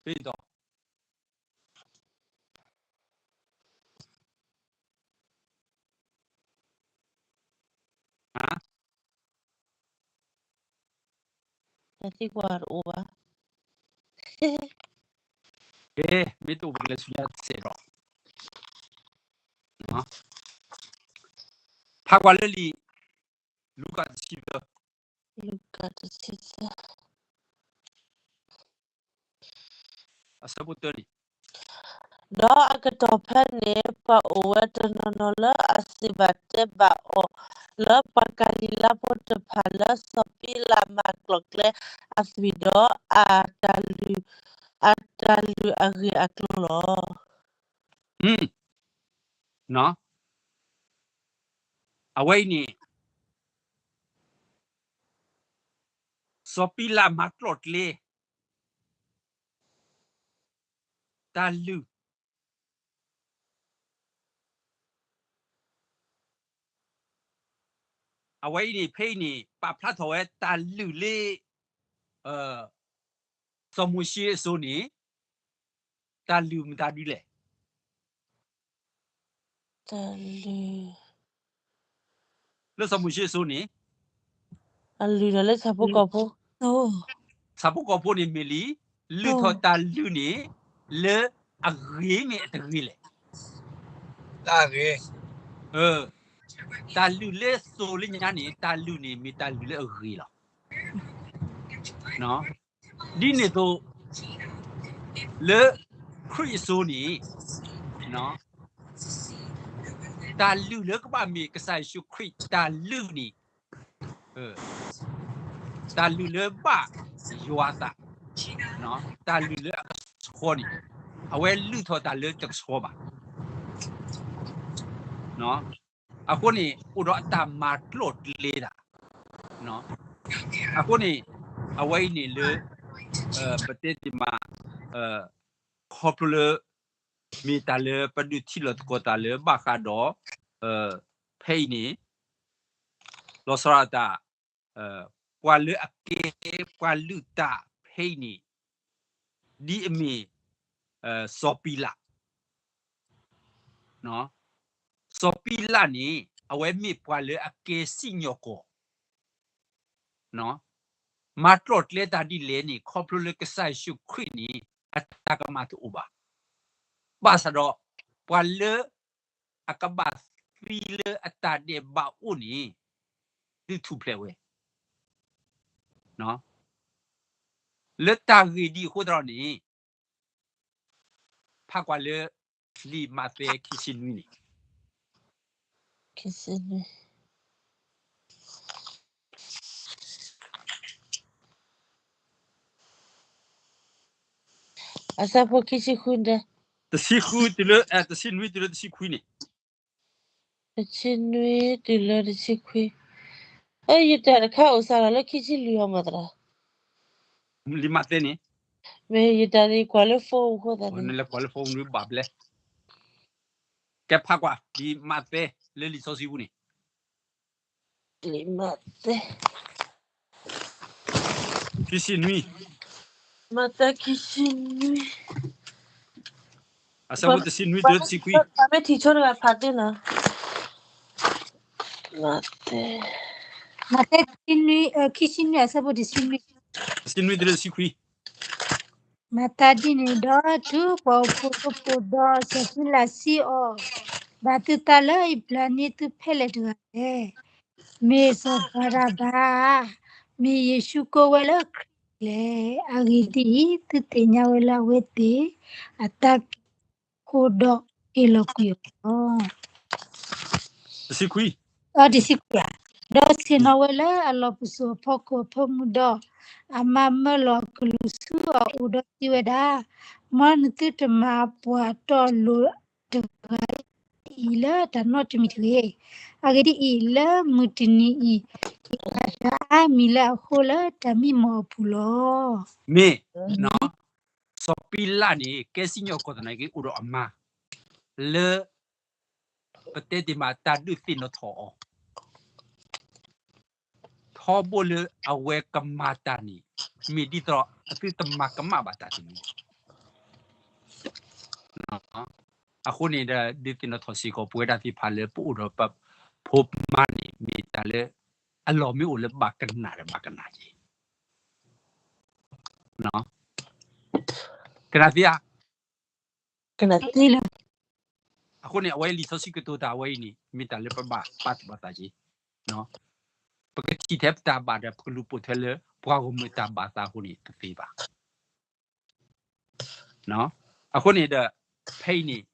ဖဲဒီး သံကွၢ်တအိၣ်ဘၣ်. ကဲ, မ့ၢ်တအိၣ်ပကလဲၤဆူညါတစဲးဒီး, ဖးကွၢ်လၢလံာ် လူၤကၣ်တဆံသၢ, လူၤကၣ်တဆံသၢ အဆၢဖိတၢန့ၣ်, ဒီးအကတီၢ်ဖဲန့ၣ် ပှၤအိၣ်ဝဲတနီၤနီၤလၢအစံးဘၣ်တဲဘၣ်အီၤ လၢပှၤကၤလံၤလါဖိတဖၣ်လၢစီၤပံလးမၤကျိာ်ကျဲအသွံၣ်ဒီး အတၢ်လုၢ်, အတၢ်လုၢ်အဂ့ၢ်အကျိၤလီၤ. အဝဲအံၤန့ၣ် စီၤပံလးမၤကျိာ်ကျဲ တၢ်လုၢ်, အဝဲအံၤန့ၣ် ဖဲအံၤန့ၣ် ပာ်ဖျါထီၣ်ဝဲတၢ်လုၢ်လၢ စီၤမိၤၡ့အစိၤန့ၣ် တၢ်လုၢ်မတၤဒုလဲၣ်. လၢစီၤမိၤၡ့အစိၤန့ၣ် အလုၢ်ဒီးလၢဆၣ်ဖိကီၢ်ဖိ, ဆၣ်ဖိကီၢ်ဖိန့ၣ်မ့ၢ်လံ, လုၢ်ထီၣ်တၢ်လုၢ်န့ၣ် လၢအဂ့ၤမ့ၢ်အတဂ့ၤလဲၣ်. တၢ်ဂ့ၤ, တၢ်လုၢ်လၢစိၤလၢညါန့ၣ် တၢ်လုၢ်န့ၣ် မ့ၢ်တၢ်လုၢ်လၢအဂ့ၤလီၤ. ဒ်န့ၣ်အသိး လၢခရံာ်အစိၤန့ၣ် တၢ်လုၢ်လၢကဘၣ်မ့ၢ်ကစၢ်ယ့ၣ်ၡူးခရံာ်တၢ်လုၢ်န့ၣ်, တၢ်လုၢ်လၢဘၣ်ယွၤအသး, တၢ်လုၢ်လၢအကဆှီန့ၣ် အဝဲလုၢ်ထီၣ်တၢ်လၢတကဆှီဘၣ်. အဃိန့ၣ် အိၣ်ဒီးအတၢ်မၤကျီၣ်ကျဲတၢ်, အဃိန့ၣ် အဝဲအံၤန့ၣ်လၢ ပတဲတ့ၢ်မး ခီဖျိလၢ မ့ၢ်တၢ်လၢပဒုးထံၣ်လိာ်သကိးတၢ်လၢဘၣ်ဃးဒီး ဖဲအံၤန့ၣ် လီၤဆီဒၣ်တၢ် ပှၤလၢအကဲပှၤလုၢ်တၢ်ဖဲအံၤန့ၣ် ဒ်အမ့ၢ် စီၤပံလး, စီၤပံလးန့ၣ် အဝဲမ့ၢ်ပှၤလၢအကဲစံၣ်ညီၣ်ကွီၢ် မၤကျီၣ်ကျဲတၢ်ဒ်လဲၣ်န့ၣ် ခီဖျိလၢကစၢ်ယ့ၣ်ၡူးခရံာ်န့ၣ် အတၢ်ကမၣ်တအိၣ်ဘၣ်. ဘၣ်ဆၣ်ဒီး ပှၤလၢအကဘၣ်သံလၢအတၢ်ဒဲးဘးအိၣ်န့ၣ် ဒုးထူၣ်ဖျဲးဝဲ လၢတၢ်ဂ့ၢ်ဒ်အဃိသတးန့ၣ် ဖးကွၢ်လၢ လံာ်မးသဲခံဆံနွံန့ၣ် အဆၢဖိခံဆံဃု, တဆံဃုတုၤလၢ တဆံနွံတုၤလၢတဆံခွံန့ၣ်, တဆံနွံတုၤလၢတဆံခွံ, ယတၢ်တခါအိၣ်စးထီၣ်လၢခံဆံလွံၢ်အီၤမးသရၣ်, လံာ်မးသဲန့ၣ်, မ့ၢ်ယတၢ်န့ၣ်ကွၢ်လၢ phone အဃိသတးန့ၣ်, နလဲၤကွၢ်လၢ phone နဘၣ်ဘျဲ, ကဲဖးကွၢ် လံာ်မးသဲ လၢလံာ်စီဆှံပူၤန့ၣ် လံာ်မးသဲ ခံဆံနွံ, မးသဲခံဆံနွံ, အဆၢဖိတဆံနွံတုၤလၢတဆံခွံ, ပမ့ၢ်ထံၣ်ဆိတဂၤဖးသ့နီၤ, မးသဲ မးသဲ ခံဆံနွံ အဆၢဖိတဆံနွံ, တဆံနွံတုၤလၢတဆံခွံ မၤသးဒ်န့ၣ်ဒီး တုၤပှၤအိၣ်ဖှိၣ်ဖိဒီးစီၤပံလးစံးအီၤ, ဘၣ်သုသးလၢယဘျါန့ၢ်သုဖဲလဲၣ်တဂၤလဲၣ်. မ့ၢ်စီၤဘၤရဘၤဧါ, မ့ၢ်ယ့ၣ်ၡူးကိးဝဲလၢခရံာ်လဲၣ်. အဂ့ၢ်ဒ်အံၤ, သုသ့ၣ်ညါဝဲလၢအဝဲသ့ၣ်အသးကံၢ် ဃိဒီးဟ့ၣ်လီၤကွံာ်အီၤလီၤ. တဆံခွံ, တဆံခွံ, ဒီးဆ့ၣ်နီၤဝဲလၢအလီၢ်ပစိာ်အဖီခိၣ်အဖၢမုၢ်ဒီး, အမၤမၢလီၤအကလူးဆူအအိၣ်ဒီးစံးဝဲဒၣ်, မ်နသုတမၤပှၤတီၢ်လိာ်တဂၤအံၤလၢတၢ်နီတမံၤတဂ့ၤ. အဂ့ၢ်ဒ်အံၤ, လၢမုၢ်တနံၤအံၤ ယကဟးတၢ်အါမံၤလၢအဃိလၢတၢ်မံမီၢ်အပူၤလီၤ. မ့ၢ် စီၤပံလးန့ၣ် ကဲစံၣ်ညီၣ်ကွီၢ်သနာ်က့ အိၣ်ဒီးအမါ လၢ ပတဲတ့ၢ်မး တၢ်ဒုးသ့ၣ်နီၣ်ထီၣ်အီၤ ထီဘိလၢအဝဲကမၤတၢ်န့ၣ် မ့ၢ်ဒ်သိး အသုတမၤကမၣ်ဘၣ်တၢ်တမံၤ အဃိန့ၣ်ဒီး ဒုးသ့ၣ်နီၣ်ထီၣ်စ့ၢ်ကီး ပဝဲဒၣ်သ့ၣ်တဖၣ်လၢပအိၣ်ဒီးပဖိပမါန့ၣ် မ့ၢ်တၢ်လၢ အလီၢ်မ့ၢ်အိၣ်လၢဘၣ်ကနၣ်ဒီးဘၣ်ကနၣ်က့ၤ ကနၣ်သ့ဧါ. အဃိန့ၣ် အဝဲလံာ်စီဆှံကတိၤတၢ်ဝဲအံၤန့ၣ် မ့ၢ်တၢ်လၢပဘၣ်ပာ်သူၣ်ပာ်သးက့ၤ ပကထံၣ်ထဲပတၢ်ဘၣ်ဒီး ပကလူၤပိာ်ထွဲလၢ ပှၤဂီၢ်မုၢ်တၢ်ဘၣ်သးအဃိန့ၣ် တသ့ဘၣ်. အဃိန့ၣ်ဒီး ဖဲအံၤန့ၣ်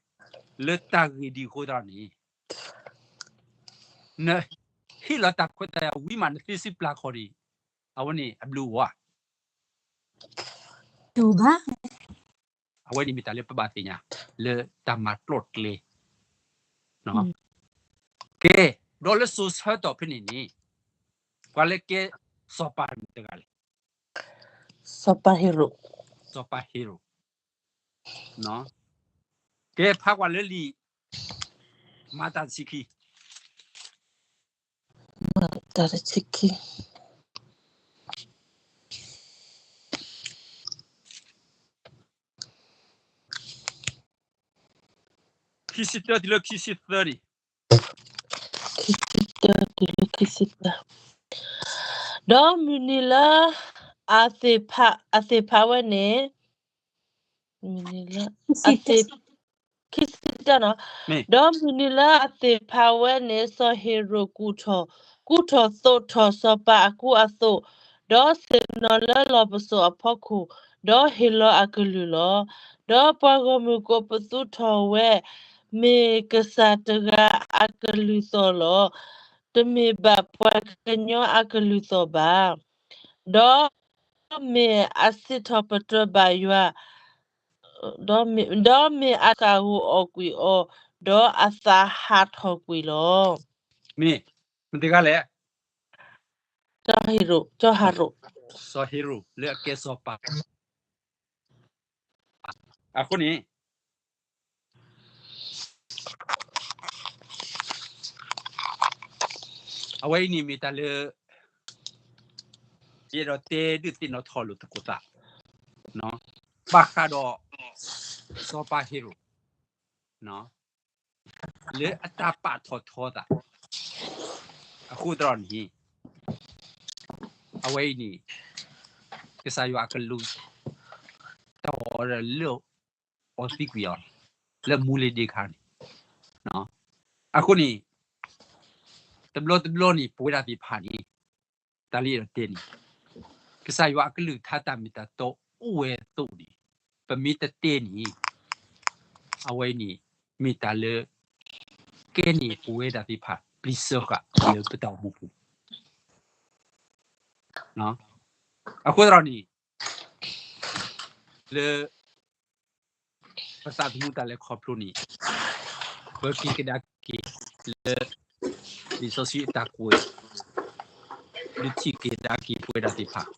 လၢတၢ်ဂ့ၢ်ဒ်အဃိသတးန့ၣ် နဟ့ၣ်လီၤတၢ်ခွဲးတၢ်ယာ်ဝံၤမး နသ့စုပျၢ်ခီၣ်န့ၣ် အဝဲန့ၣ်အဘျုးအိၣ်ဧါ. တအိၣ်ဘၣ်. အဝဲန့ၣ်မ့ၢ်တၢ်လၢပဘၣ်သ့ၣ်ညါ လၢတၢ်မၤကျီၣ်ကျဲ ကဲ ဒီးလၢစိၤဆၢကတီၢ်ဖဲန့ၣ်န့ၣ် ပှၤလၢကဲစီၤပၤမ့ၢ်တဂၤလဲၣ်. စီၤပၤဟ့ရိၣ်. စီၤပၤဟ့ရိၣ်. ကဲဖးကွၢ်လၢလံာ် မၤတၢ်တဆံခံ. တၢ်တဆံခံ ခံဆံတၢတုၤလၢခံဆံသၢန့ၣ်, ခံဆံတၢတုၤလၢခံဆံသၢ, ဒီးမုၢ်နံၤလၢ အသ့ၣ်ဖး အသ့ၣ်ဖးဝဲန့ၣ်, မုၢ်နံၤလၢ အသ့ၣ် ခံဆံတၢနီၤ, ဒီးမုၢ်နံၤလၢအသ့ၣ်ဖးဝဲန့ၣ် စီၤဟ့ၤရိာ်ကူၣ်ထီၣ် ကူၣ်ထီၣ်သိးထီၣ်စီၤပၤအကူအသိး, ဒီးဆ့ၣ်နီၤလၢလီၢ်ပစိာ်အဖီခိၣ်, ဒီးဟ့ၣ်လီၤအကလုၢ်လီၤ. ဒီးပှၤဂီၢ်မုၢ်ကိးပသူထီၣ်ဝဲ မ့ၢ်ကစၢ်တဂၤအကလုၢ်သီၣ်လီၤ. တမ့ၢ်ဘၣ်ပှၤကညီအကလုၢ်သီၣ်ဘၣ်. ဒီးမ့ၢ်အစံးထီၣ်ပတြၢၤဘၣ်ယွၤ, ဒီးမ့ၢ်အဃၣ်ဂိၢ်အီၣ်ကွံာ်အီၤ, ဒီးအသးဟးထီၣ်ကွံာ်လီၤ. မ့ၢ်, မ့ၢ်တဂၤလဲၣ်. စီၤဟ့ၤရိာ်, စီၤဟ့ၤရိာ်, စီၤဟ့ၤရိာ်လၢအကဲစီၤပၤ အဃိန့ၣ် အဝဲအံၤန့ၣ်မ့ၢ်တၢ်လၢ ယအဲၣ်ဒိးတဲဒုးသ့ၣ်နီၣ်ထီၣ်လိာ်သကိးသး ဘၣ်ဃးဒီး စီၤပၤဟ့ၤရိာ် လၢအတၢ်ပာ်ထီၣ်ထီသး အဃိသတးန့ၣ် အဝဲအံၤန့ၣ် ကစၢ်ယွၤအကလူး တၢ်အီၣ်အီဒီးလၢအီသံကွံာ်အီၤ လၢမူလ့ၤဒ့ခါန့ၣ်, အဃိန့ၣ် တဘျီတဘျီန့ၣ် ပဝဲဒၣ်သ့ၣ်တဖၣ်န့ၣ် တၢ်လၢယအဲၣ်ဒိးတဲန့ၣ် ကစၢ်ယွၤအကလုၢ်ကထါတၢ်မ့ၢ်တၢ်တီအိၣ်ဝဲအသိးန့ၣ် ပမ့ၢ်တတဲန့ၣ် အဝဲအံၤန့ၣ် မ့ၢ်တၢ်လၢ ကဲန့ၣ်ပဝဲဒၣ်သ့ၣ်တဖၣ် ပျံၤစၢဃာ်လၢပတၢ်အိၣ်မူပူၤ အဃိသတးန့ၣ် လၢ ပသးသမူတၢ်လဲၤခီဖျိန့ၣ် ပက့ၤကဒါက့ၤလၢ လံာ်စီဆှံအတၢ်ကွဲး ဒုးထံၣ်က့ၤကဒါက့ၤပဝဲဒၣ်သ့ၣ်တဖၣ်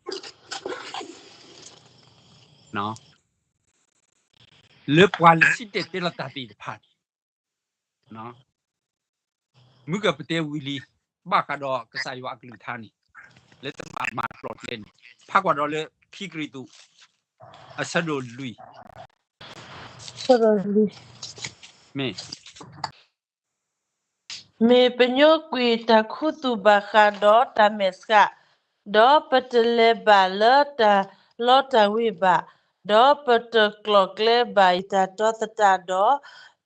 လၢပှၤလၢဆံးတဲာ်တဲလီၤတၢ်သ့ၣ်တဖၣ်န့ၣ် မုၢ်ကပတဲဝံၤလံ ဘၣ်ဃးဒီးကစၢ်ယွၤအကလုၢ်ကထါန့ၣ် လၢတဘၣ်မၤကျိးကျဲန့ၣ် ဖးကွၢ်ဒီးလၢခံကရံၣ်သူး အဆၢဒိၣ်လွံၢ် မ့ၢ် မ့ၢ်ပညိကွံာ်တၢ်ခူသူၣ်ဘၣ်ဃးဒီးတၢ်မဲာ်ဆှး, ဒီးပတလဲၤဘၣ်လၢတၢ်လီတၢ်ဝ့ၤဘၣ်, ဒီးပတကျိးကျဲဘၣ်တၢ်တီသတးဒီး,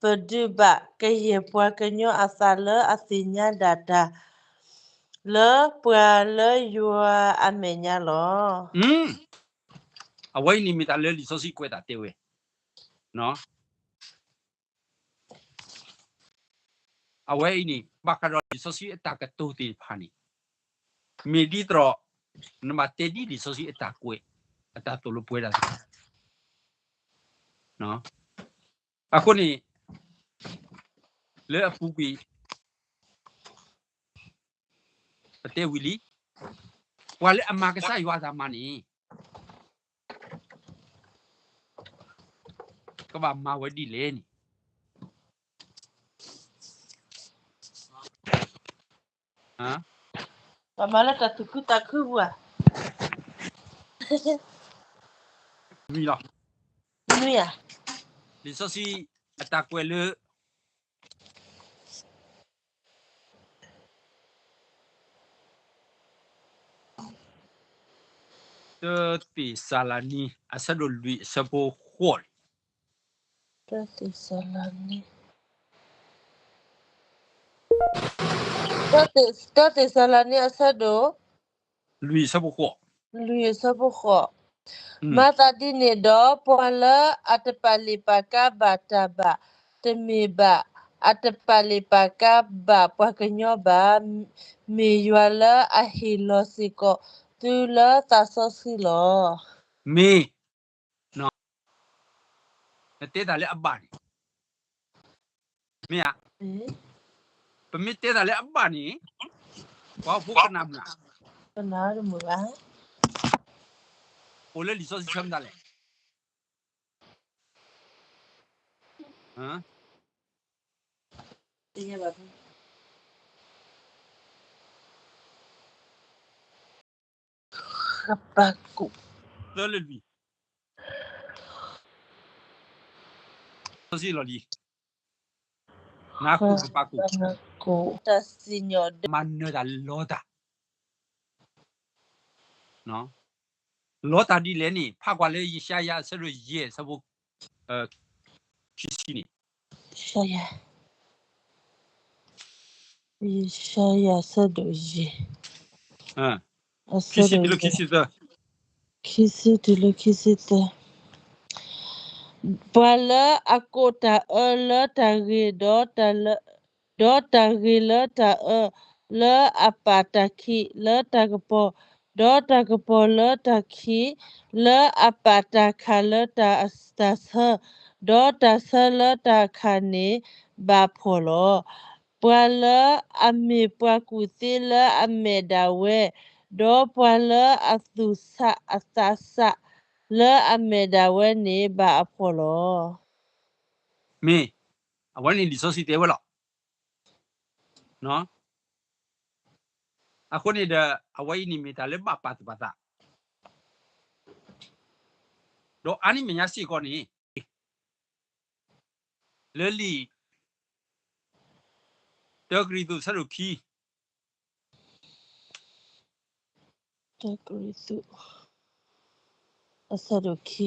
ပဒုးဘၣ်ကယဲၢ်ပှၤကညီအသးလၢအသ့ၣ်ညါဒၣ်တၢ် လၢပှၤလၢယွၤအမဲာ်ညါလီၤ. အဝဲအံၤန့ၣ်မ့ၢ်တၢ်လၢလံာ်စီဆှံကွဲးတၢ်တဲဝဲ အဝဲအံၤန့ၣ် ဘၣ်ဃးဒီးလံာ်စီဆှံအတၢ်ကတိၤသ့ၣ်တဖၣ်န့ၣ် မ့ၢ်ဒ်သိး နဘၣ်တဲဒ်လံာ်စီဆှံအတၢ်ကွဲး အတၢ်သိၣ်လိပဝဲဒၣ်သ့ၣ်တဖၣ် အဃိန့ၣ် လၢအပူၤကွံာ် ပတဲဝံၤလံ ပှၤလၢအမၤကစၢ်ယွၤအတၢ်မၤန့ၣ် ကဘၣ်မၤဝဲဒ်လဲၣ်န့ၣ် ဘၣ်မၤလၢတၢ်သူၣ်ခုသးခုပူၤဧါ. နွံလီၤ. နွံဧါ. လံာ်စီဆှံအတၢ်ကွဲးလၢ တၢသ့းစၤလနံ အဆၢဒိၣ်လွံၢ်အဆၢဖိဃိးန့ၣ် တၢသ့းစၤလနံ တၢသ့းစၤလနံအဆၢဒိၣ် လွံၢ်အဆၢဖိဃိး လွံၢ်အဆၢဖိဃိး မၤသးဒ်န့ၣ်ဒီး ပှၤလၢအတပာ်လုၢ်ပာ်ကါဘၣ်တၢ်ဘၣ် တမ့ၢ်ဘၣ် အတပာ်လုၢ်ပာ်ကါဘၣ်ပှၤကညီဘၣ်, မ့ၢ်ယွၤလၢအဟ့ၣ်လီၤစ့ၢ်ကီးသုလၢသးစီဆှံလီၤ. မ့ၢ် နတဲတၢ်လၢအဘၣ်န့ၣ် မ့ၢ်ဧါ. ပမ့ၢ်တဲတၢ်လၢအဘၣ်န့ၣ် ပှၤဟီၣ်ဖိကနၣ်မုာ်ဧါ. ကနၣ်တမုာ်ဘၣ်. အိၣ်လၢလံာ်စီဆှံဆၢမတၤလဲၣ်. ကပာ်ကူၣ်, သၢလၢလွံၢ်, စီဆှံလီၤလံ, နၢ်ကူၣ်ကပာ်ကူၣ်, တၢ်စံၣ်ညီၣ်ဒၢ မၤနၢၤတၢ်လီၤတၢ် လီၤတၢ်ဒ်လဲၣ်န့ၣ် ဖးကွၢ်လၢယၡါယၤအဆၢဒိၣ်ယဲၢ်အဆၢဖိ ခံဆံန့ၣ်, ယၡါယၤ, ယၡါယၤအဆၢဒိၣ်ယဲၢ်, ခံဆံတုၤလၢခံဆံသၢ, ခံဆံတုၤလၢခံဆံသၢ ပှၤလၢအကိးတၢ်အၢလၢတၢ်ဂ့ၤ, ဒီးတၢ်ဂ့ၤလၢတၢ်အၢ, လၢအပာ်တၢ်ခံးလၢတၢ်ကပီၤ, ဒီးတၢ်ကပီၤလၢတၢ်ခံး, လၢအပာ်တၢ်ခးလၢတၢ်ဆၢ, ဒီးတၢ်ဆၢလၢတၢ်ခးန့ၣ် ဘၣ်ဖှီၣ်လီၤ. ပှၤလၢအမ့ၢ်ပှၤကူၣ်သ့လၢအမဲာ်ဒၣ်ဝဲ, ဒီးပှၤလၢအသူၣ်ဆးအသးဆးလၢအမဲာ်ဒၣ်ဝဲန့ၣ် ဘၣ်အဖှီၣ်လီၤ. မ့ၢ်, အဝဲန့ၣ်လံာ်စီဆှံတဲဝဲလီၤ. အဃိန့ၣ်ဒီး အဝဲအံၤန့ၣ်မ့ၢ်တၢ်လၢဘၣ်ပာ်သူၣ်ပာ်သး, ဒီးအါန့ၢ်မဲာ်ညါစ့ၢ်ကီးန့ၣ် လၢလံာ် တၢကရံၣ်သူး အဆၢဒိၣ်ခံ, တၢကရံၣ်သူး အဆၢဒိၣ်ခံ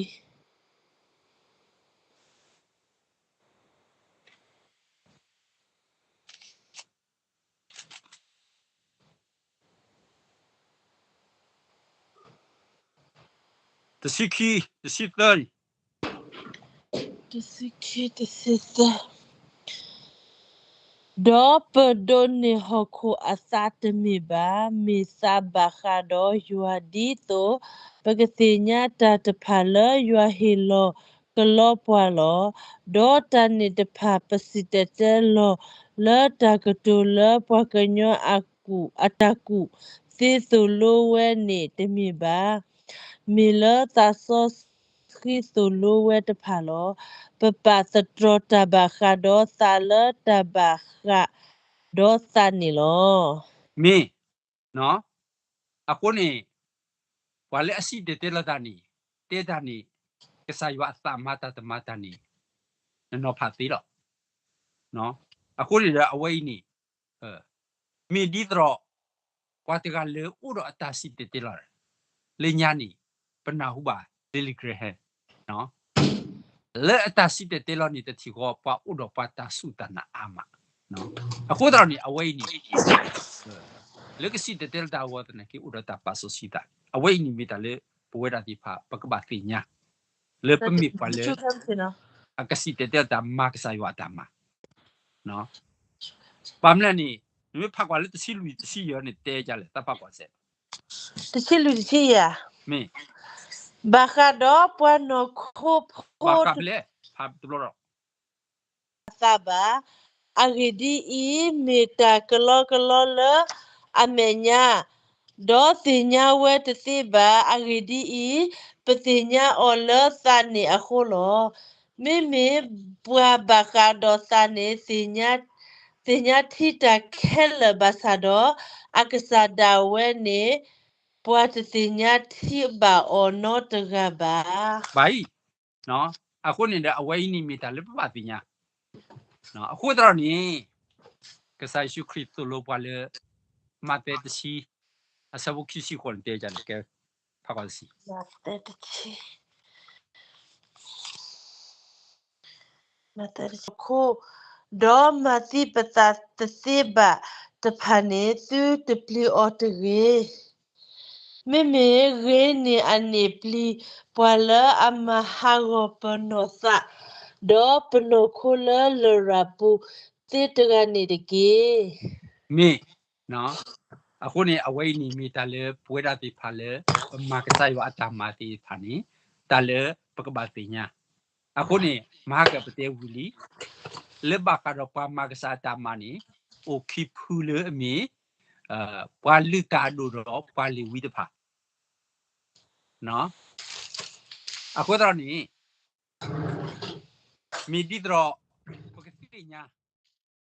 တဆံခံ, တဆံသၢန့ၣ်, တဆံခံ, တဆံသၢ, ဒီးပဒိးန့ၢ်ဟီၣ်ခိၣ်အသးတမ့ၢ်ဘၣ်, မ့ၢ်သးဘၣ်ဃးဒီးယွၤဒ်သိး ပကသ့ၣ်ညါတၢ်တဖၣ်လၢယွၤဟ့ၣ်လီၤကလီပှၤလီၤ. ဒီးတၢ်န့ၣ်တဖၣ် ပစံၣ်တဲၤတဲလီၤလၢတၢ်ကတိၤလၢပှၤကညီအကူၣ်, အတၢ်ကူၣ်သ့သိၣ်လိဝဲန့ၣ်တမ့ၢ်ဘၣ်. မ့ၢ်လၢသးစီဆှံသိၣ်လိဝဲတဖၣ်လီၤ. ပပာ်သတြီၤတၢ်ဘၣ်ဃးဒီးသးလၢတၢ်ဘၣ်ဃးဒီးသးန့ၣ်လီၤ. မ့ၢ်, အဃိန့ၣ် ပှၤလၢအစံၣ်တဲၤတဲလီၤတၢ်န့ၣ် တဲတၢ်န့ၣ် ကစၢ်ယွၤအသးမၤတၢ်တမၤတၢ်န့ၣ် နနီၤဖးသ့လီၤ. အဃိန့ၣ်ဒီးအဝဲအံၤန့ၣ် မ့ၢ်ဒ်သိးဒီး ပှၤတဂၤလၢအိၣ်ဒီးအတၢ်စံၣ်တဲၤတဲလီၤ လၢညါန့ၣ် ပနၢ်ဟူဘၣ် Billy Graham လၢအတၢ်စံၣ်တဲၤတဲလီၤန့ၣ် တထံၣ်ဃီပှၤအိၣ်ဒီးပှၤတၢ်စူၢ်တၢ်နာ်အါမး. အဃိသတးန့ၣ် အဝဲအံၤန့ၣ် လၢကစံၣ်တဲၤတဲလီၤတၢ်အဂီၢ်သနာ်က့ အိၣ်ဒီးတၢ်ပာ်စီဆှံသးန့ၣ် အဝဲအံၤန့ၣ်မ့ၢ်တၢ်လၢပဝဲဒၣ်သ့ၣ်တဖၣ် ပကဘၣ်သ့ၣ်ညါ လၢပမ့ၢ်ပှၤလၢ အကစံၣ်တဲၤတဲလီၤတၢ်မၤကစၢ်ယွၤအတၢ်မၤ ဘၣ်မနုၤန့ၣ် နမ့ၢ်ဖးကွၢ်လၢတဆံလွံၢ်တဆံယဲၢ်န့ၣ် တဲဒ်လဲၣ် တၢ်ဖးကွၢ်စဲး တဆံလွံၢ်တဆံယဲၢ် မ့ၢ် ဘၣ်ဃးဒီးပှၤနီၢ်ခိဖိ ဘၣ်ဃးဖဲလဲၣ် ဖးတဘျီဒီး အသးဘၣ်. အဂ့ၢ်ဒ်အံၤ, မ့ၢ်တၢ်ကလီကလီလၢအမဲာ်ညါ, ဒီးသ့ၣ်ညါဝဲတသ့ဘၣ်. အဂ့ၢ်ဒ်အံၤ, ပသ့ၣ်ညါအီၤလၢသးန့ၣ်အဃိလီၤ. မ့မ့ၢ်ပှၤဘၣ်ဃးဒီးသးန့ၣ် သ့ၣ်ညါထံတၢ်ခဲလၢာ်ဘၣ်ဆၣ်ဒီး အကစၢ်ဒၣ်ဝဲန့ၣ် ပှၤတသ့ၣ်ညါထံဘၣ်အီၤနီတဂၤဘၣ်. ဘၣ်အံၤ, အဃိန့ၣ်ဒီး အဝဲအံၤန့ၣ်မ့ၢ်တၢ်လၢပဘၣ်သ့ၣ်ညါ, အဃိသတးန့ၣ် ကစၢ်ယ့ၣ်ၡူးခရံာ်သိၣ်လိပှၤလၢ မးသဲတဆံ အဆၢဖိခံဆံဃိးန့ၣ် တဲဒ်လဲၣ် ကဲ ဖးကွၢ်တဆံ မးသဲတဆံ မးသဲတဆံ ခိၣ်, ဒီးမၤသံပသးတသ့ဘၣ်တဖၣ်န့ၣ် သုတပျံၤအီၤတဂ့ၤ. မ့မ့ၢ်ဂ့ၤန့ၢ်အန့ၣ်ပျံၤပှၤလၢအမၤဟးဂီၤပနီၢ်သး, ဒီးပနီၢ်ခိလၢလရာ်ပူၤသ့တဂၤန့ၣ်တက့ၢ်. မ့ၢ်, အဃိန့ၣ် အဝဲအံၤန့ၣ်မ့ၢ်တၢ်လၢပဝဲဒၣ်သ့ၣ်တဖၣ်လၢ ပမၤကစၢ်ယွၤအတၢ်မၤသ့ၣ်တဖၣ်န့ၣ် တၢ်လၢပကဘၣ်သ့ၣ်ညါ. အဃိန့ၣ် မဟါကပတဲဝံၤလံ, လၢဘၣ်ဃးဒီးပှၤမၤကစၢ်အတၢ်မၤန့ၣ် အိၣ်ခံဖုလၢအမ့ၢ် ပှၤလုၢ်တၢ်အဒိၣ်ဒီးပှၤလ့ၤဝံတဖၣ်. အဃိသတးန့ၣ် မ့ၢ်ဒ်သိးဒီး ပကသ့ၣ်ညါ